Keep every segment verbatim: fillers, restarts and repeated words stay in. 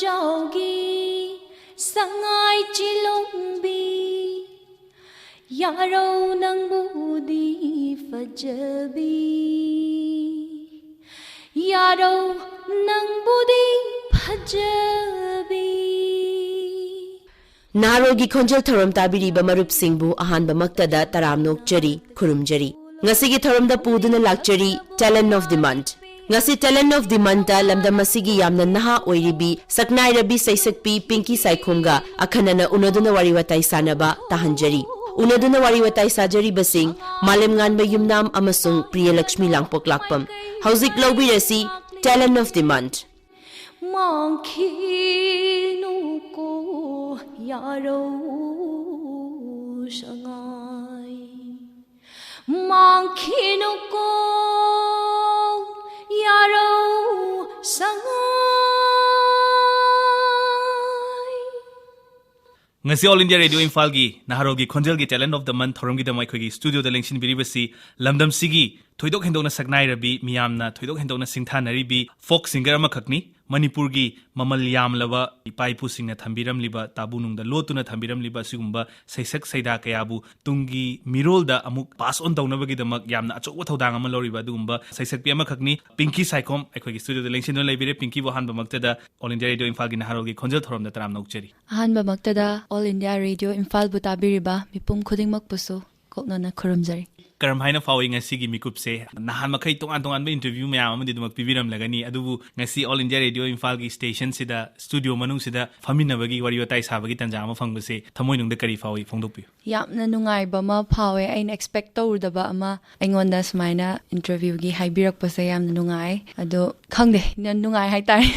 ꯆꯥꯎꯒꯤ ꯁꯉꯥꯏ ꯆꯤꯂꯣꯝꯕꯤ, ꯌꯥꯔꯧ ꯅꯪꯕꯨꯗꯤ ꯐꯖꯕꯤ, ꯌꯥꯔꯧ ꯅꯪꯕꯨꯗꯤ ꯐꯖꯕꯤ꯫ ꯅꯍꯥꯔꯣꯜꯒꯤ ꯈꯣꯟꯖꯦꯜ ꯊꯧꯔꯝ ꯇꯥꯕꯤꯔꯤꯕ ꯃꯔꯨꯞꯁꯤꯡꯕꯨ ꯑꯍꯥꯟꯕꯃꯛꯇꯗ ꯇꯔꯥꯝꯅ ꯑꯣꯛꯆꯔꯤ, ꯈꯨꯔꯨꯝꯖꯔꯤ꯫ ꯉꯁꯤꯒꯤ ꯊꯧꯔꯝꯗ ꯄꯨꯗꯨꯅ ꯂꯥꯛꯆꯔꯤ Talent of the Month꯫ ꯉꯁꯤ Talent of the Monthꯇ ꯂꯝꯗꯝ ꯑꯁꯤꯒꯤ ꯌꯥꯝꯅ ꯅꯍꯥ ꯑꯣꯏꯔꯤꯕꯤ ꯁꯛꯅꯥꯏꯔꯕꯤ ꯁꯩꯁꯛꯄꯤ ꯄꯤꯡꯀꯤ ꯁꯥꯏꯈꯣꯝꯒ ꯑꯈꯟꯅꯅ ꯎꯅꯗꯨꯅ ꯋꯥꯔꯤ ꯋꯥꯇꯥꯏ ꯁꯥꯟꯅꯕ ꯇꯥꯍꯟꯖꯔꯤ꯫ ꯎꯅꯗꯨꯅ ꯋꯥꯔꯤ ꯋꯥꯇꯥꯏ ꯁꯥꯖꯔꯤꯕꯁꯤꯡ ꯃꯥꯂꯦꯝꯉꯥꯟꯕ ꯌꯨꯝꯅꯥꯝ ꯑꯃꯁꯨꯡ ꯄ꯭ꯔꯤꯌꯂꯛꯁꯃꯤ ꯂꯥꯡꯄꯣꯛꯂꯥꯛꯄꯝ꯫ ꯍꯧꯖꯤꯛ ꯂꯧꯕꯤꯔꯁꯤ Talent of the Month꯫ ꯃꯥꯡꯈꯤꯅꯨꯀꯣ ꯌꯥꯔꯧ ꯁꯉꯥꯏ, ꯃꯥꯡꯈꯤꯅꯨꯀꯣ ꯌꯥꯔꯧ ꯁꯉꯥꯏ꯫ ꯉꯁꯤ All India Radio ꯏꯝꯐꯥꯜꯒꯤ ꯅꯍꯥꯔꯣꯜꯒꯤ ꯈꯣꯟꯖꯦꯜꯒꯤ Talent of the Month ꯊꯧꯔꯝꯒꯤꯗꯃꯛ ꯑꯩꯈꯣꯏꯒꯤ ꯁ꯭ꯇꯨꯗꯤꯑꯣꯗ ꯂꯦꯡꯁꯤꯟꯕꯤꯔꯤꯕꯁꯤ ꯂꯝꯗꯝꯁꯤꯒꯤ ꯊꯣꯏꯗꯣꯛ ꯍꯦꯟꯗꯣꯛꯅ ꯁꯛꯅꯥꯏꯔꯕꯤ, ꯃꯤꯌꯥꯝꯅ ꯊꯣꯏꯗꯣꯛ ꯍꯦꯟꯗꯣꯛꯅ ꯁꯤꯡꯊꯥꯅꯔꯤꯕꯤ ꯐꯣꯛ ꯁꯤꯡꯒꯔ ꯑꯃꯈꯛꯅꯤ꯫ ꯃꯅꯤꯄꯨꯔꯒꯤ ꯃꯃꯜ ꯌꯥꯝꯂꯕ ꯏꯄꯥ ꯏꯄꯨꯁꯤꯡꯅ ꯊꯝꯕꯤꯔꯝꯂꯤꯕ, ꯇꯥꯕꯨ ꯅꯨꯡꯗ ꯂꯣꯠꯇꯨꯅ ꯊꯝꯕꯤꯔꯝꯂꯤꯕ ꯑꯁꯤꯒꯨꯝꯕ ꯁꯩꯁꯛ ꯁꯩꯗꯥ ꯀꯌꯥꯕꯨ ꯇꯨꯡꯒꯤ ꯃꯤꯔꯣꯜꯗ ꯑꯃꯨꯛ ꯄꯥꯁ ꯑꯣꯟ ꯇꯧꯅꯕꯒꯤꯗꯃꯛ ꯌꯥꯝꯅ ꯑꯆꯧꯕ ꯊꯧꯗꯥꯡ ꯑꯃ ꯂꯧꯔꯤꯕ ꯑꯗꯨꯒꯨꯝꯕ ꯁꯩꯁꯛꯄꯤ ꯑꯃꯈꯛꯅꯤ꯫ ꯄꯤꯡꯀꯤ ꯁꯥꯏꯈꯣꯝ ꯑꯩꯈꯣꯏꯒꯤ ꯁ꯭ꯇꯨꯗꯤꯑꯣꯗ ꯂꯦꯡꯁꯤꯟꯗꯨꯅ ꯂꯩꯕꯤꯔꯦ꯫ ꯄꯤꯡꯀꯤꯕꯨ ꯑꯍꯥꯟꯕꯃꯛꯇꯗ All India Radio ꯏꯝꯐꯥꯜꯒꯤ ꯅꯍꯥꯔꯣꯜꯒꯤ ꯈꯣꯟꯖꯦꯜ ꯊꯧꯔꯝꯗ ꯇꯔꯥꯝꯅ ꯑꯣꯛꯆꯔꯤ꯫ ꯑꯍꯥꯟꯕꯃꯛꯇꯗ All India Radio ꯏꯝꯐꯥꯜꯕꯨ ꯇꯥꯕꯤꯔꯤꯕ ꯃꯤꯄꯨꯝ ꯈꯨꯗꯤꯡꯃꯛꯄꯨꯁꯨ ꯀꯣꯛꯅꯅ ꯈꯨꯔꯨꯝꯖꯔꯤ꯫ ꯀꯔꯝ ꯍꯥꯏꯅ ꯐꯥꯎꯏ ꯉꯁꯤꯒꯤ ꯃꯤꯀꯨꯞꯁꯦ? ꯅꯍꯥꯟ ꯃꯈꯩ ꯇꯣꯉꯥꯟ ꯇꯣꯉꯥꯟꯕ ꯏꯟꯇꯔꯚ꯭ꯌꯨ ꯃꯌꯥꯝ ꯑꯃꯗꯤ ꯑꯗꯨꯃꯛ ꯄꯤꯕꯤꯔꯝꯂꯒꯅꯤ, ꯑꯗꯨꯕꯨ ꯉꯁꯤ All India Radio ꯏꯝꯐꯥꯜꯒꯤ ꯁ꯭ꯇꯦꯁꯟꯁꯤꯗ, ꯁ꯭ꯇꯨꯗꯤꯑꯣ ꯃꯅꯨꯡꯁꯤꯗ ꯐꯝꯃꯤꯟꯅꯕꯒꯤ, ꯋꯥꯔꯤ ꯋꯥꯇꯥꯏ ꯁꯥꯕꯒꯤ ꯇꯥꯟꯖꯥ ꯑꯃ ꯐꯪꯕꯁꯦ ꯊꯃꯣꯏꯅꯨꯡꯗ ꯀꯔꯤ ꯐꯥꯎꯏ? ꯐꯣꯡꯗꯣꯛꯄꯤꯌꯨ꯫ ꯌꯥꯝꯅ ꯅꯨꯡꯉꯥꯏꯕ ꯑꯃ ꯐꯥꯎꯋꯦ꯫ ꯑꯩꯅ ꯑꯦꯛꯁꯄꯦꯛ ꯇꯧꯔꯨꯗꯕ ꯑꯃ ꯑꯩꯉꯣꯟꯗ ꯁꯨꯃꯥꯏꯅ ꯏꯟꯇꯔꯚ꯭ꯌꯨꯒꯤ ꯍꯥꯏꯕꯤꯔꯛꯄꯁꯦ ꯌꯥꯝꯅ ꯅꯨꯡꯉꯥꯏ꯫ ꯑꯗꯣ ꯈꯪꯗꯦ, ꯌꯥꯝ ꯅꯨꯡꯉꯥꯏ ꯍꯥꯏꯇꯥꯔꯦ꯫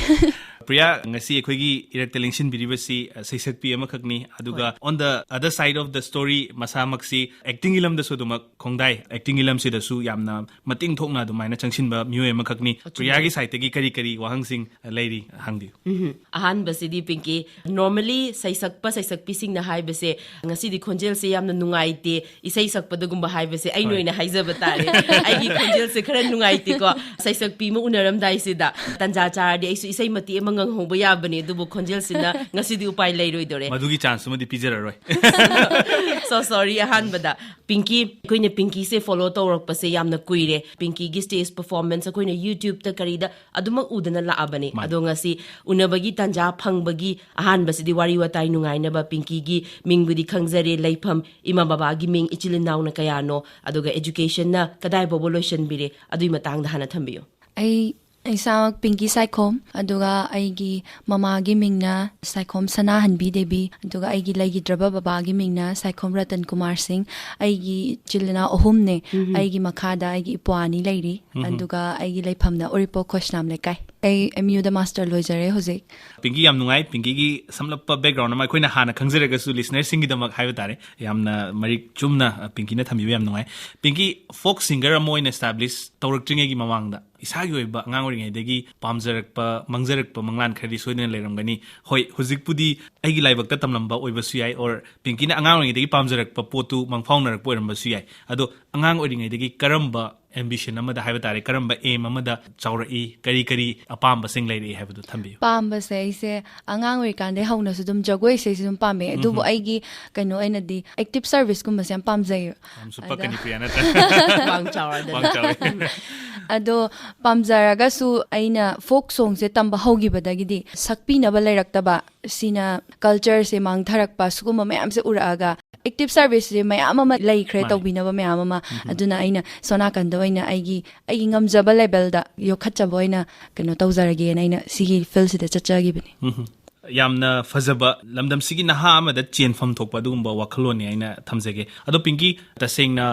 ꯄ꯭ꯔꯤꯌꯥ, ꯉꯁꯤ ꯑꯩꯈꯣꯏꯒꯤ ꯏꯔꯛꯇ ꯂꯦꯡꯁꯤꯟꯕꯤꯔꯤꯕꯁꯤ, ꯑ, ꯁꯩꯁꯛꯄꯤ ꯑꯃꯈꯛꯅꯤ, ꯑꯗꯨꯒ ꯍꯣꯏ꯫ On the other side of the story, ꯃꯁꯥꯃꯛꯁꯤ ꯑꯦꯛꯇꯤꯡꯒꯤ ꯂꯝꯗꯁꯨ ꯑꯗꯨꯃꯛ ꯈꯣꯡꯗꯥꯏ꯫ ꯑꯦꯛꯇꯤꯡꯒꯤ ꯂꯝꯁꯤꯗꯁꯨ ꯌꯥꯝꯅ ꯃꯇꯤꯡ ꯊꯣꯛꯅ ꯑꯗꯨꯃꯥꯏꯅ ꯆꯪꯁꯤꯟꯕ ꯃꯤꯑꯣꯏ ꯑꯃꯈꯛꯅꯤ꯫ ꯑꯆꯨꯝꯕ꯫ ꯄ꯭ꯔꯤꯌꯥꯒꯤ ꯁꯥꯏꯠꯇꯒꯤ ꯀꯔꯤ ꯀꯔꯤ ꯋꯥꯍꯪꯁꯤꯡ ꯂꯩꯔꯤ ꯍꯪꯕꯤꯌꯨ꯫ ꯎꯝ꯫ ꯑꯍꯥꯟꯕꯁꯤꯗꯤ ꯄꯤꯡꯀꯤ, normally ꯁꯩꯁꯛꯄ ꯁꯩꯁꯛꯄꯤꯁꯤꯡꯅ ꯍꯥꯏꯕꯁꯦ, "ꯉꯁꯤꯗꯤ ꯈꯣꯟꯖꯦꯜꯁꯦ ꯌꯥꯝꯅ ꯅꯨꯡꯉꯥꯏꯇꯦ, ꯏꯁꯩ ꯁꯛꯄꯗꯒꯨꯝꯕ" ꯍꯥꯏꯕꯁꯦ ꯑꯩꯅ ꯍꯣꯏ꯫ ꯑꯣꯏꯅ ꯍꯥꯏꯖꯕ ꯇꯥꯔꯦ꯫ ꯑꯩꯒꯤ ꯈꯣꯟꯖꯦꯜꯁꯦ ꯈꯔ ꯅꯨꯡꯉꯥꯏꯇꯦꯀꯣ꯫ ꯁꯩꯁꯛꯄꯤ ꯑꯃ ꯎꯅꯔꯝꯗꯥꯏꯁꯤꯗ ꯇꯟꯖꯥ ꯆꯥꯔꯗꯤ ꯑꯩꯁꯨ ꯏꯁꯩ ꯃꯇꯦꯛ ꯑꯃ ꯉꯪꯍꯧꯕ ꯌꯥꯕꯅꯦ, ꯑꯗꯨꯕꯨ ꯈꯣꯟꯖꯦꯜꯁꯤꯅ ꯉꯁꯤꯗꯤ ꯎꯄꯥꯏ ꯂꯩꯔꯣꯏꯗꯧꯔꯦ꯫ ꯃꯗꯨꯒꯤ ꯆꯥꯟꯁꯇꯨꯃꯗꯤ ꯄꯤꯖꯔꯔꯣꯏ꯫ So sorry, ꯑꯍꯥꯟꯕꯗ ꯄꯤꯡꯀꯤ, ꯑꯩꯈꯣꯏꯅ ꯄꯤꯡꯀꯤꯁꯦ ꯐꯣꯂꯣ ꯇꯧꯔꯛꯄꯁꯦ ꯌꯥꯝꯅ ꯀꯨꯏꯔꯦ꯫ ꯄꯤꯡꯀꯤꯒꯤ ꯁ꯭ꯇꯦꯖ ꯄꯔꯐꯣꯔꯃꯦꯟꯁ ꯑꯩꯈꯣꯏꯅ ꯌꯨꯇ꯭ꯌꯨꯕꯇ ꯀꯔꯤꯗ ꯑꯗꯨꯃꯛ ꯎꯗꯅ ꯂꯥꯛꯑꯕꯅꯦ꯫ ꯃꯥꯅꯤ꯫ ꯑꯗꯣ ꯉꯁꯤ ꯎꯅꯕꯒꯤ ꯇꯥꯟꯖꯥ ꯐꯪꯕꯒꯤ ꯑꯍꯥꯟꯕꯁꯤꯗꯤ ꯋꯥꯔꯤ ꯋꯥꯇꯥꯏ ꯅꯨꯡꯉꯥꯏꯅꯕ, ꯄꯤꯡꯀꯤꯒꯤ ꯃꯤꯡꯕꯨꯗꯤ ꯈꯪꯖꯔꯦ, ꯂꯩꯐꯝ, ꯏꯃꯥ ꯕꯕꯥꯒꯤ ꯃꯤꯡ, ꯏꯆꯤꯜ ꯏꯅꯥꯎꯅ ꯀꯌꯥꯅꯣ, ꯑꯗꯨꯒ ꯑꯦꯖꯨꯀꯦꯁꯟꯅ ꯀꯗꯥꯏ ꯐꯥꯎꯕ ꯂꯣꯏꯁꯤꯟꯕꯤꯔꯦ, ꯑꯗꯨꯒꯤ ꯃꯇꯥꯡꯗ ꯍꯥꯟꯅ ꯊꯝꯕꯤꯌꯨ꯫ ꯑꯩ ꯏꯁꯥꯃꯛ ꯄꯤꯡꯀꯤ ꯁꯥꯏꯈꯣꯝ, ꯑꯗꯨꯒ ꯑꯩꯒꯤ ꯃꯃꯥꯒꯤ ꯃꯤꯡꯅ ꯁꯥꯏꯈꯣꯝ ꯁꯅꯥꯍꯟꯕꯤ ꯗꯦꯕꯤ, ꯑꯗꯨꯒ ꯑꯩꯒꯤ ꯂꯩꯈꯤꯗ꯭ꯔꯕ ꯕꯕꯥꯒꯤ ꯃꯤꯡꯅ ꯁꯥꯏꯈꯣꯝ ꯔꯇꯟ ꯀꯨꯃꯥꯔ ꯁꯤꯡ꯫ ꯑꯩꯒꯤ ꯏꯆꯤꯜ ꯏꯅꯥꯎ ꯑꯍꯨꯝꯅꯦ꯫ ꯑꯩꯒꯤ ꯃꯈꯥꯗ ꯑꯩꯒꯤ ꯏꯄ꯭ꯋꯥ ꯑꯅꯤ ꯂꯩꯔꯤ, ꯑꯗꯨꯒ ꯑꯩꯒꯤ ꯂꯩꯐꯝꯅ ꯎꯔꯤꯄꯣꯛ ꯈꯣꯏꯁꯅꯥꯝ ꯂꯩꯀꯥꯏ꯫ ꯑꯩ ꯑꯦꯝ ꯌꯨꯗ ꯃꯥꯁꯇꯔ ꯂꯣꯏꯖꯔꯦ ꯍꯧꯖꯤꯛ꯫ ꯄꯤꯡꯀꯤ, ꯌꯥꯝ ꯅꯨꯡꯉꯥꯏ꯫ ꯄꯤꯡꯀꯤꯒꯤ ꯁꯝꯂꯞꯄ ꯕꯦꯛꯒ꯭ꯔꯥꯎꯟ ꯑꯃ ꯑꯩꯈꯣꯏꯅ ꯍꯥꯟꯅ ꯈꯪꯖꯔꯒꯁꯨ ꯂꯤꯁꯅꯔꯁꯤꯡꯒꯤꯗꯃꯛ ꯍꯥꯏꯕ ꯇꯥꯔꯦ, ꯌꯥꯝꯅ ꯃꯔꯤꯛ ꯆꯨꯝꯅ, ꯑ, ꯄꯤꯡꯀꯤꯅ ꯊꯝꯕꯤꯕ ꯌꯥꯝ ꯅꯨꯡꯉꯥꯏ꯫ ꯄꯤꯡꯀꯤ, ꯐꯣꯛ ꯁꯤꯡꯒꯔ ꯑꯃ ꯑꯣꯏꯅ ꯑꯦꯁꯇꯥꯕ꯭ꯂꯤꯁ ꯇꯧꯔꯛꯇ꯭ꯔꯤꯉꯩꯒꯤ ꯃꯃꯥꯡꯗ ꯏꯁꯥꯒꯤ ꯑꯣꯏꯕ ꯑꯉꯥꯡ ꯑꯣꯏꯔꯤꯉꯩꯗꯒꯤ ꯄꯥꯝꯖꯔꯛꯄ, ꯃꯪꯖꯔꯛꯄ ꯃꯪꯂꯥꯟ ꯈꯔꯗꯤ ꯁꯣꯏꯗꯅ ꯂꯩꯔꯝꯒꯅꯤ꯫ ꯍꯣꯏ, ꯍꯧꯖꯤꯛꯄꯨꯗꯤ ꯑꯩꯒꯤ ꯂꯥꯏꯕꯛꯇ ꯇꯝꯂꯝꯕ ꯑꯣꯏꯕꯁꯨ ꯌꯥꯏ, or ꯄꯤꯡꯀꯤꯅ ꯑꯉꯥꯡ ꯑꯣꯏꯔꯤꯉꯩꯗꯒꯤ ꯄꯥꯝꯖꯔꯛꯄ ꯄꯣꯠꯇꯨ ꯃꯪꯐꯥꯎꯅꯔꯛꯄ ꯑꯣꯏꯔꯝꯕꯁꯨ ꯌꯥꯏ꯫ ꯑꯗꯣ ꯑꯉꯥꯡ ꯑꯣꯏꯔꯤꯉꯩꯗꯒꯤ ꯀꯔꯝꯕ ꯑꯦꯝꯕꯤꯁꯟ ꯑꯃꯗ ꯍꯥꯏꯕ ꯇꯥꯔꯦ, ꯀꯔꯝꯕ ꯑꯦꯝ ꯑꯃꯗ ꯆꯥꯎꯔꯛꯏ, ꯀꯔꯤ ꯀꯔꯤ ꯑꯄꯥꯝꯕꯁꯤꯡ ꯂꯩꯔꯛꯏ ꯍꯥꯏꯕꯗꯨ ꯊꯝꯕꯤꯌꯨ꯫ ꯄꯥꯝꯕꯁꯦ ꯑꯩꯁꯦ ꯑꯉꯥꯡ ꯑꯣꯏꯔꯤꯀꯥꯟꯗꯩ ꯍꯧꯅꯁꯨ ꯑꯗꯨꯝ ꯖꯒꯣꯏꯁꯦ ꯑꯩꯁꯦ ꯑꯗꯨꯝ ꯄꯥꯝꯃꯦ, ꯑꯗꯨꯕꯨ ꯑꯩꯒꯤ ꯀꯩꯅꯣ ꯑꯣꯏꯅꯗꯤ ꯑꯦꯛꯇꯤꯚ ꯁꯔꯚꯤꯁꯀꯨꯝꯕꯁꯦ ꯌꯥꯝ ꯄꯥꯝꯖꯩꯌꯦꯕ꯫ ꯌꯥꯝꯁꯨ ꯑꯗ- ꯄꯛꯀꯅꯤ, ꯄ꯭ꯔꯤꯌꯥ, ꯅꯠꯇ꯭ꯔꯥ? ꯋꯥꯡ ꯆꯥꯎꯔꯗꯅ꯫ ꯋꯥꯡ ꯆꯥꯎꯔꯦ꯫ ꯑꯗꯣ ꯄꯥꯝꯖꯔꯒꯁꯨ ꯑꯩꯅ ꯐꯣꯛ ꯁꯣꯡꯁꯦ ꯇꯝꯕ ꯍꯧꯈꯤꯕꯗꯒꯤꯗꯤ ꯁꯛꯄꯤꯅꯕ ꯂꯩꯔꯛꯇꯕ, ꯁꯤꯅ ꯀꯜꯆꯔꯁꯦ ꯃꯥꯡꯊꯔꯛꯄ, ꯁꯤꯒꯨꯝꯕ ꯃꯌꯥꯝꯁꯦ ꯎꯔꯛꯑꯒ ꯑꯦꯛꯇꯤꯚ ꯁꯔꯚꯤꯁꯁꯦ ꯃꯌꯥꯝ ꯑꯃ ꯂꯩꯈ꯭ꯔꯦ, ꯃꯥꯅꯦ꯫ ꯇꯧꯕꯤꯅꯕ ꯃꯌꯥꯝ ꯑꯃ꯫ ꯑꯗꯨꯅ ꯑꯩꯅ ꯁꯣꯝ ꯅꯥꯀꯟꯗ ꯑꯣꯏꯅ ꯑꯩꯒꯤ ꯑꯩꯒꯤ ꯉꯝꯖꯕ ꯂꯦꯚꯦꯜꯗ ꯌꯣꯛꯈꯠꯆꯕ ꯑꯣꯏꯅ ꯀꯩꯅꯣ ꯇꯧꯖꯔꯒꯦꯅ ꯑꯩꯅ ꯁꯤꯒꯤ ꯐꯤꯜꯁꯤꯗ ꯆꯠꯆꯈꯤꯕꯅꯤ꯫ ꯎꯝ꯫ ꯌꯥꯝꯅ ꯐꯖꯕ, ꯂꯝꯗꯝꯁꯤꯒꯤ ꯅꯍꯥ ꯑꯃꯗ ꯆꯦꯟꯐꯝ ꯊꯣꯛꯄ ꯑꯗꯨꯒꯨꯝꯕ ꯋꯥꯈꯜꯂꯣꯟꯅꯤ ꯍꯥꯏꯅ ꯊꯝꯖꯒꯦ꯫ ꯑꯗꯣ ꯄꯤꯡꯀꯤ, ꯇꯁꯦꯡꯅ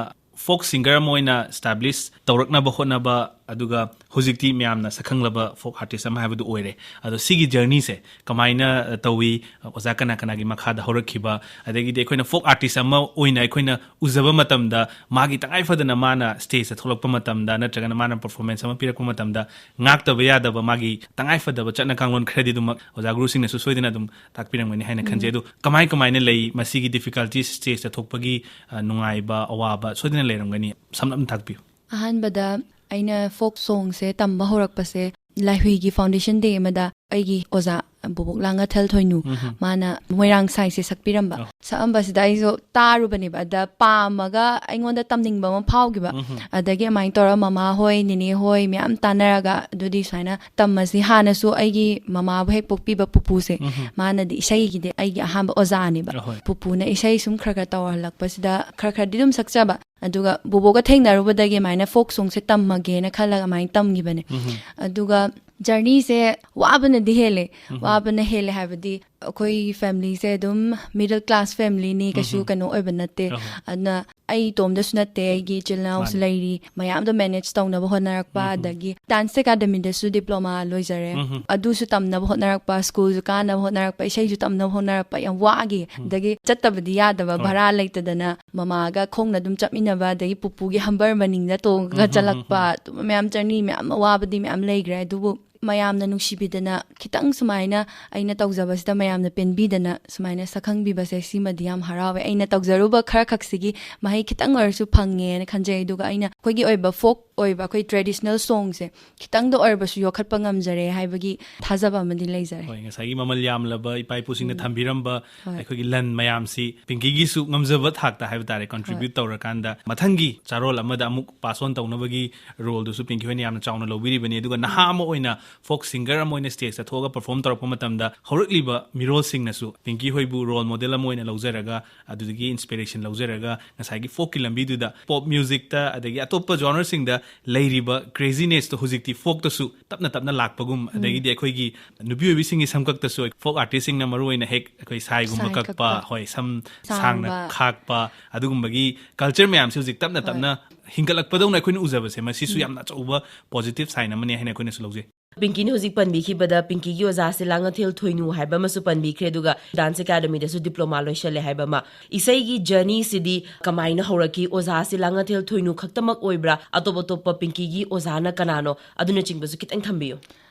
ꯐꯣꯛ ꯁꯤꯡꯒꯔ ꯑꯃ ꯑꯣꯏꯅ ꯑꯦꯁꯇꯥꯕ꯭ꯂꯤꯁ ꯇꯧꯔꯛꯅꯕ ꯍꯣꯠꯅꯕ, ꯑꯗꯨꯒ ꯍꯧꯖꯤꯛꯇꯤ ꯃꯌꯥꯝꯅ ꯁꯛꯈꯪꯂꯕ ꯐꯣꯛ ꯑꯥꯔꯇꯤꯁ ꯑꯃ ꯍꯥꯏꯕꯗꯨ ꯑꯣꯏꯔꯦ꯫ ꯑꯗꯣ ꯁꯤꯒꯤ ꯖꯔꯅꯤꯁꯦ ꯀꯃꯥꯏꯅ, ꯑ, ꯇꯧꯏ? ꯑꯣꯖꯥ ꯀꯅꯥ ꯀꯅꯥꯒꯤ ꯃꯈꯥꯗ ꯍꯧꯔꯛꯈꯤꯕ? ꯑꯗꯒꯤꯗꯤ ꯑꯩꯈꯣꯏꯅ ꯐꯣꯛ ꯑꯥꯔꯇꯤꯁ ꯑꯃ ꯑꯣꯏꯅ ꯑꯩꯈꯣꯏꯅ ꯎꯖꯕ ꯃꯇꯝꯗ ꯃꯥꯒꯤ ꯇꯉꯥꯏ ꯐꯗꯅ ꯃꯥꯅ ꯁ꯭ꯇꯦꯖꯇ ꯊꯣꯛꯂꯛꯄ ꯃꯇꯝꯗ ꯅꯠꯇ꯭ꯔꯒꯅ ꯃꯥꯅ ꯄꯔꯐꯣꯔꯃꯦꯟꯁ ꯑꯃ ꯄꯤꯔꯛꯄ ꯃꯇꯝꯗ ꯉꯥꯛꯇꯕ ꯌꯥꯗꯕ ꯃꯥꯒꯤ ꯇꯉꯥꯏ ꯐꯗꯕ ꯆꯠꯅ ꯀꯥꯡꯂꯣꯟ ꯈꯔꯗꯤ ꯑꯗꯨꯃꯛ ꯑꯣꯖꯥ ꯒꯨꯔꯨꯁꯤꯡꯅꯁꯨ ꯁꯣꯏꯗꯅ ꯑꯗꯨꯝ ꯇꯥꯛꯄꯤꯔꯝꯒꯅꯤ ꯍꯥꯏꯅ ꯈꯟꯖꯩ꯫ ꯑꯗꯨ ꯀꯃꯥꯏ ꯀꯃꯥꯏꯅ ꯂꯩ? ꯃꯁꯤꯒꯤ ꯗꯤꯐꯤꯀꯜꯇꯤꯁ, ꯁ꯭ꯇꯦꯖꯇ ꯊꯣꯛꯄꯒꯤ, ꯑ, ꯅꯨꯡꯉꯥꯏꯕ, ꯑꯋꯥꯕ ꯁꯣꯏꯗꯅ ꯂꯩꯔꯝꯒꯅꯤ꯫ ꯁꯝꯂꯞꯅ ꯇꯥꯛꯄꯤꯌꯨ꯫ ꯑꯍꯥꯟꯕꯗ ꯑꯩꯅ ꯐꯣꯛ ꯁꯣꯡꯁꯦ ꯇꯝꯕ ꯍꯧꯔꯛꯄꯁꯦ ꯂꯥꯏꯍꯨꯏꯒꯤ ꯐꯥꯎꯟꯗꯦꯁꯟ ꯗꯦ ꯑꯃꯗ ꯑꯩꯒꯤ ꯑꯣꯖꯥ ꯕꯣꯕꯣꯛ ꯂꯥꯡꯉꯊꯦꯜ ꯊꯣꯏꯅꯨ, ꯎꯝꯍꯨꯝ꯫ ꯃꯥꯅ ꯃꯣꯏꯔꯥꯡ ꯁꯥꯏꯁꯦ ꯁꯛꯄꯤꯔꯝꯕ꯫ ꯑꯣ꯫ ꯁꯛꯑꯝꯕꯁꯤꯗ ꯑꯩꯁꯨ ꯇꯥꯔꯨꯕꯅꯦꯕ꯫ ꯑꯗ ꯄꯥꯝꯃꯒ ꯑꯩꯉꯣꯟꯗ ꯇꯝꯅꯤꯡꯕ ꯑꯃ ꯐꯥꯎꯈꯤꯕ꯫ ꯎꯝꯍꯨꯝ꯫ ꯑꯗꯒꯤ ꯑꯗꯨꯃꯥꯏꯅ ꯇꯧꯔꯒ ꯃꯃꯥ ꯍꯣꯏ, ꯅꯦꯅꯦ ꯍꯣꯏ ꯃꯌꯥꯝ ꯇꯥꯟꯅꯔꯒ ꯑꯗꯨꯗꯤ ꯁꯨꯃꯥꯏꯅ ꯇꯝꯃꯁꯤ꯫ ꯍꯥꯟꯅꯁꯨ ꯑꯩꯒꯤ ꯃꯃꯥꯕꯨ ꯍꯦꯛ ꯄꯣꯛꯄꯤꯕ ꯄꯨꯄꯨꯁꯦ, ꯎꯝꯍꯨꯝ꯫ ꯃꯥꯅꯗꯤ ꯏꯁꯩꯒꯤꯗꯤ ꯑꯩꯒꯤ ꯑꯍꯥꯟꯕ ꯑꯣꯖꯥꯅꯦꯕ꯫ ꯑꯍꯣꯏ꯫ ꯄꯨꯄꯨꯅ ꯏꯁꯩ ꯁꯨꯝ ꯈꯔ ꯈꯔ ꯇꯧꯍꯜꯂꯛꯄꯁꯤꯗ ꯈꯔ ꯈꯔꯗꯤ ꯑꯗꯨꯝ ꯁꯛꯆꯕ꯫ ꯑꯗꯨꯒ ꯕꯣꯕꯣꯛꯒ ꯊꯦꯡꯅꯔꯨꯕꯗꯒꯤ ꯑꯗꯨꯃꯥꯏꯅ ꯐꯣꯛ ꯁꯣꯡꯁꯦ ꯇꯝꯃꯒꯦꯅ ꯈꯜꯂꯒ ꯑꯗꯨꯃꯥꯏꯅ ꯇꯝꯈꯤꯕꯅꯦ꯫ ꯎꯝꯍꯨꯝ꯫ ꯑꯗꯨꯒ ꯖꯔꯅꯤꯁꯦ ꯋꯥꯕꯅꯗꯤ ꯍꯦꯜꯂꯦ꯫ ꯎꯝꯍꯨꯝ꯫ ꯋꯥꯕꯅ ꯍꯦꯜꯂꯦ ꯍꯥꯏꯕꯗꯤ ꯑꯩꯈꯣꯏ ꯐꯦꯃꯤꯂꯤꯁꯦ ꯑꯗꯨꯝ ꯃꯤꯗꯜ ꯀ꯭ꯂꯥꯁ ꯐꯦꯃꯤꯂꯤꯅꯤ, ꯀꯩꯁꯨ ꯎꯝꯍꯨꯝ꯫ ꯀꯩꯅꯣ ꯑꯣꯏꯕ ꯅꯠꯇꯦ꯫ ꯑꯍꯣꯏ꯫ ꯑꯗꯨꯅ ꯑꯩ ꯏꯇꯣꯝꯗꯁꯨ ꯅꯠꯇꯦ, ꯑꯩꯒꯤ ꯏꯆꯤꯜ ꯏꯅꯥꯎꯁꯨ ꯃꯥꯅꯤ꯫ ꯂꯩꯔꯤ, ꯃꯌꯥꯝꯗꯣ ꯃꯦꯅꯦꯖ ꯇꯧꯅꯕ ꯍꯣꯠꯅꯔꯛꯄ꯫ ꯎꯝꯍꯨꯝ꯫ ꯑꯗꯒꯤ ꯗꯥꯟꯁ ꯑꯦꯀꯥꯗꯃꯤꯗꯁꯨ ꯗꯤꯄ꯭ꯂꯣꯃꯥ ꯂꯣꯏꯖꯔꯦ꯫ ꯎꯝꯍꯨꯝ꯫ ꯑꯗꯨꯁꯨ ꯇꯝꯅꯕ ꯍꯣꯠꯅꯔꯛꯄ, ꯁ꯭ꯀꯨꯜꯁꯨ ꯀꯥꯅꯕ ꯍꯣꯠꯅꯔꯛꯄ, ꯏꯁꯩꯁꯨ ꯇꯝꯅꯕ ꯍꯣꯠꯅꯔꯛꯄ ꯌꯥꯝ ꯋꯥꯈꯤ꯫ ꯎꯝ꯫ ꯑꯗꯒꯤ ꯆꯠꯇꯕꯗꯤ ꯌꯥꯗꯕ, ꯍꯣꯏ꯫ ꯚꯔꯥ ꯂꯩꯇꯗꯅ ꯃꯃꯥꯒ ꯈꯣꯡꯅ ꯑꯗꯨꯝ ꯆꯠꯃꯤꯟꯅꯕ, ꯑꯗꯒꯤ ꯄꯨꯄꯨꯒꯤ ꯍꯝꯕꯔ ꯃꯅꯤꯡꯗ ꯇꯣꯡꯉꯒ ꯎꯝꯍꯨꯝ, ꯆꯠꯂꯛꯄ, ꯎꯝꯍꯨꯝ꯫ ꯑꯗꯨꯝ ꯃꯌꯥꯝ ꯖꯔꯅꯤ ꯃꯌꯥꯝ ꯑꯋꯥꯕꯗꯤ ꯃꯌꯥꯝ ꯂꯩꯈ꯭ꯔꯦ꯫ ꯑꯗꯨꯕꯨ ꯃꯌꯥꯝꯅ ꯅꯨꯡꯁꯤꯕꯤꯗꯅ ꯈꯤꯇꯪ ꯁꯨꯃꯥꯏꯅ ꯑꯩꯅ ꯇꯧꯖꯕꯁꯤꯗ ꯃꯌꯥꯝꯅ ꯄꯦꯟꯕꯤꯗꯅ ꯁꯨꯃꯥꯏꯅ ꯁꯛꯈꯪꯕꯤꯕꯁꯦ, ꯁꯤꯃꯗꯤ ꯌꯥꯝ ꯍꯔꯥꯎꯋꯦ꯫ ꯑꯩꯅ ꯇꯧꯖꯔꯨꯕ ꯈꯔ ꯈꯛꯁꯤꯒꯤ ꯃꯍꯩ ꯈꯤꯇꯪ ꯑꯣꯏꯔꯁꯨ ꯐꯪꯉꯦꯅ ꯈꯟꯖꯩ꯫ ꯑꯗꯨꯒ ꯑꯩꯅ ꯑꯩꯈꯣꯏꯒꯤ ꯑꯣꯏꯕ ꯐꯣꯛ ꯑꯣꯏꯕ ꯑꯩꯈꯣꯏ ꯇ꯭ꯔꯦꯗꯤꯁꯅꯦꯜ ꯁꯣꯡꯁꯦ ꯈꯤꯇꯪꯗ ꯑꯣꯏꯔꯕꯁꯨ ꯌꯣꯛꯈꯠꯄ ꯉꯝꯖꯔꯦ ꯍꯥꯏꯕꯒꯤ ꯊꯥꯖꯕ ꯑꯃꯗꯤ ꯂꯩꯖꯔꯦ꯫ ꯍꯣꯏ, ꯉꯁꯥꯏꯒꯤ ꯃꯃꯜ ꯌꯥꯝꯂꯕ ꯏꯄꯥ ꯏꯄꯨꯁꯤꯡꯅ ꯎꯝ꯫ ꯊꯝꯕꯤꯔꯝꯕ ꯍꯣꯏ꯫ ꯑꯩꯈꯣꯏꯒꯤ ꯂꯟ ꯃꯌꯥꯝꯁꯤ ꯄꯤꯡꯀꯤꯒꯤꯁꯨ ꯉꯝꯖꯕ ꯊꯥꯛꯇ ꯍꯥꯏꯕ ꯇꯥꯔꯦ, ꯀꯟꯇ꯭ꯔꯤꯕ꯭ꯌꯨꯠ ꯇꯧꯔꯀꯥꯟꯗ ꯃꯊꯪꯒꯤ ꯆꯥꯔꯣꯜ ꯑꯃꯗ ꯑꯃꯨꯛ ꯄꯥꯁ ꯑꯣꯟ ꯇꯧꯅꯕꯒꯤ ꯔꯣꯜꯗꯨꯁꯨ ꯄꯤꯡꯀꯤ ꯍꯣꯏꯅ ꯌꯥꯝꯅ ꯆꯥꯎꯅ ꯂꯧꯕꯤꯔꯤꯕꯅꯤ꯫ ꯑꯗꯨꯒ ꯅꯍꯥ ꯑꯃ ꯑꯣꯏꯅ, ꯐꯣꯛ ꯁꯤꯡꯒꯔ ꯑꯃ ꯑꯣꯏꯅ ꯁ꯭ꯇꯦꯖꯇ ꯊꯣꯛꯑꯒ ꯄꯔꯐꯣꯔꯝ ꯇꯧꯔꯛꯄ ꯃꯇꯝꯗ ꯍꯧꯔꯛꯂꯤꯕ ꯃꯤꯔꯣꯜꯁꯤꯡꯅꯁꯨ ꯄꯤꯡꯀꯤ ꯍꯣꯏꯕꯨ ꯔꯣꯜ ꯃꯣꯗꯦꯜ ꯑꯃ ꯑꯣꯏꯅ ꯂꯧꯖꯔꯒ, ꯑꯗꯨꯗꯒꯤ ꯏꯟꯁꯄꯤꯔꯦꯁꯟ ꯂꯧꯖꯔꯒ ꯉꯁꯥꯏꯒꯤ ꯐꯣꯛꯀꯤ ꯂꯝꯕꯤꯗꯨꯗ ꯄꯣꯞ ꯃ꯭ꯌꯨꯖꯤꯛꯇ ꯑꯗꯒꯤ ꯑꯇꯣꯞꯄ ꯖꯣꯅꯔꯁꯤꯡꯗ ꯂꯩꯔꯤꯕ ꯀ꯭ꯔꯦꯖꯤꯅꯦꯁꯇꯣ ꯍꯧꯖꯤꯛꯇꯤ ꯐꯣꯛꯇꯁꯨ ꯇꯞꯅ ꯇꯞꯅ ꯂꯥꯛꯄꯒꯨꯝ, ꯑꯗꯒꯤꯗꯤ ꯑꯩꯈꯣꯏꯒꯤ ꯅꯨꯄꯤ ꯑꯣꯏꯕꯤꯁꯤꯡꯒꯤ ꯁꯝꯀꯛꯇꯁꯨ ꯐꯣꯛ ꯑꯥꯔꯇꯤꯁꯁꯤꯡꯅ ꯃꯔꯨ ꯑꯣꯏꯅ ꯍꯦꯛ ꯑꯩꯈꯣꯏ ꯁꯥꯏꯒꯨꯝꯕ ꯁꯥꯏ ꯀꯛꯄ, ꯀꯛꯄ꯫ ꯍꯣꯏ, ꯁꯝ ꯁꯥꯡꯕ꯫ ꯁꯥꯡꯅ ꯈꯥꯛꯄ, ꯑꯗꯨꯒꯨꯝꯕꯒꯤ ꯀꯜꯆꯔ ꯃꯌꯥꯝꯁꯦ ꯍꯧꯖꯤꯛ ꯇꯞꯅ ꯍꯣꯏ꯫ ꯇꯞꯅ ꯍꯤꯡꯒꯠꯂꯛꯄꯗꯧꯅ ꯑꯩꯈꯣꯏꯅ ꯎꯖꯕꯁꯦ, ꯃꯁꯤꯁꯨ ꯎꯝ꯫ ꯌꯥꯝꯅ ꯑꯆꯧꯕ ꯄꯣꯖꯤꯇꯤꯚ ꯁꯥꯏꯟ ꯑꯃꯅꯤ ꯍꯥꯏꯅ ꯑꯩꯈꯣꯏꯅꯁꯨ ꯂꯧꯖꯩ꯫ ꯄꯤꯡꯀꯤꯅ ꯍꯧꯖꯤꯛ ꯄꯟꯕꯤꯈꯤꯕꯗ ꯄꯤꯡꯀꯤꯒꯤ ꯑꯣꯖꯥꯁꯦ ꯂꯥꯡꯉꯊꯦꯜ ꯊꯣꯏꯅꯨ ꯍꯥꯏꯕ ꯑꯃꯁꯨ ꯄꯟꯕꯤꯈ꯭ꯔꯦ, ꯑꯗꯨꯒ ꯗꯥꯟꯁ ꯑꯦꯀꯥꯗꯃꯤꯗꯁꯨ ꯗꯤꯄ꯭ꯂꯣꯃꯥ ꯂꯣꯏꯁꯜꯂꯦ ꯍꯥꯏꯕ ꯑꯃ꯫ ꯏꯁꯩꯒꯤ ꯖꯔꯅꯤꯁꯤꯗꯤ ꯀꯃꯥꯏꯅ ꯍꯧꯔꯛꯈꯤ? ꯑꯣꯖꯥꯁꯦ ꯂꯥꯡꯉꯊꯦꯜ ꯊꯣꯏꯅꯨ ꯈꯛꯇꯃꯛ ꯑꯣꯏꯕ꯭ꯔꯥ? ꯑꯇꯣꯞ ꯑꯇꯣꯞꯄ ꯄꯤꯡꯀꯤꯒꯤ ꯑꯣꯖꯥꯅ ꯀꯅꯥꯅꯣ? ꯑꯗꯨꯅꯆꯤꯡꯕꯁꯨ ꯈꯤꯇꯪ ꯊꯝꯕꯤꯌꯨ꯫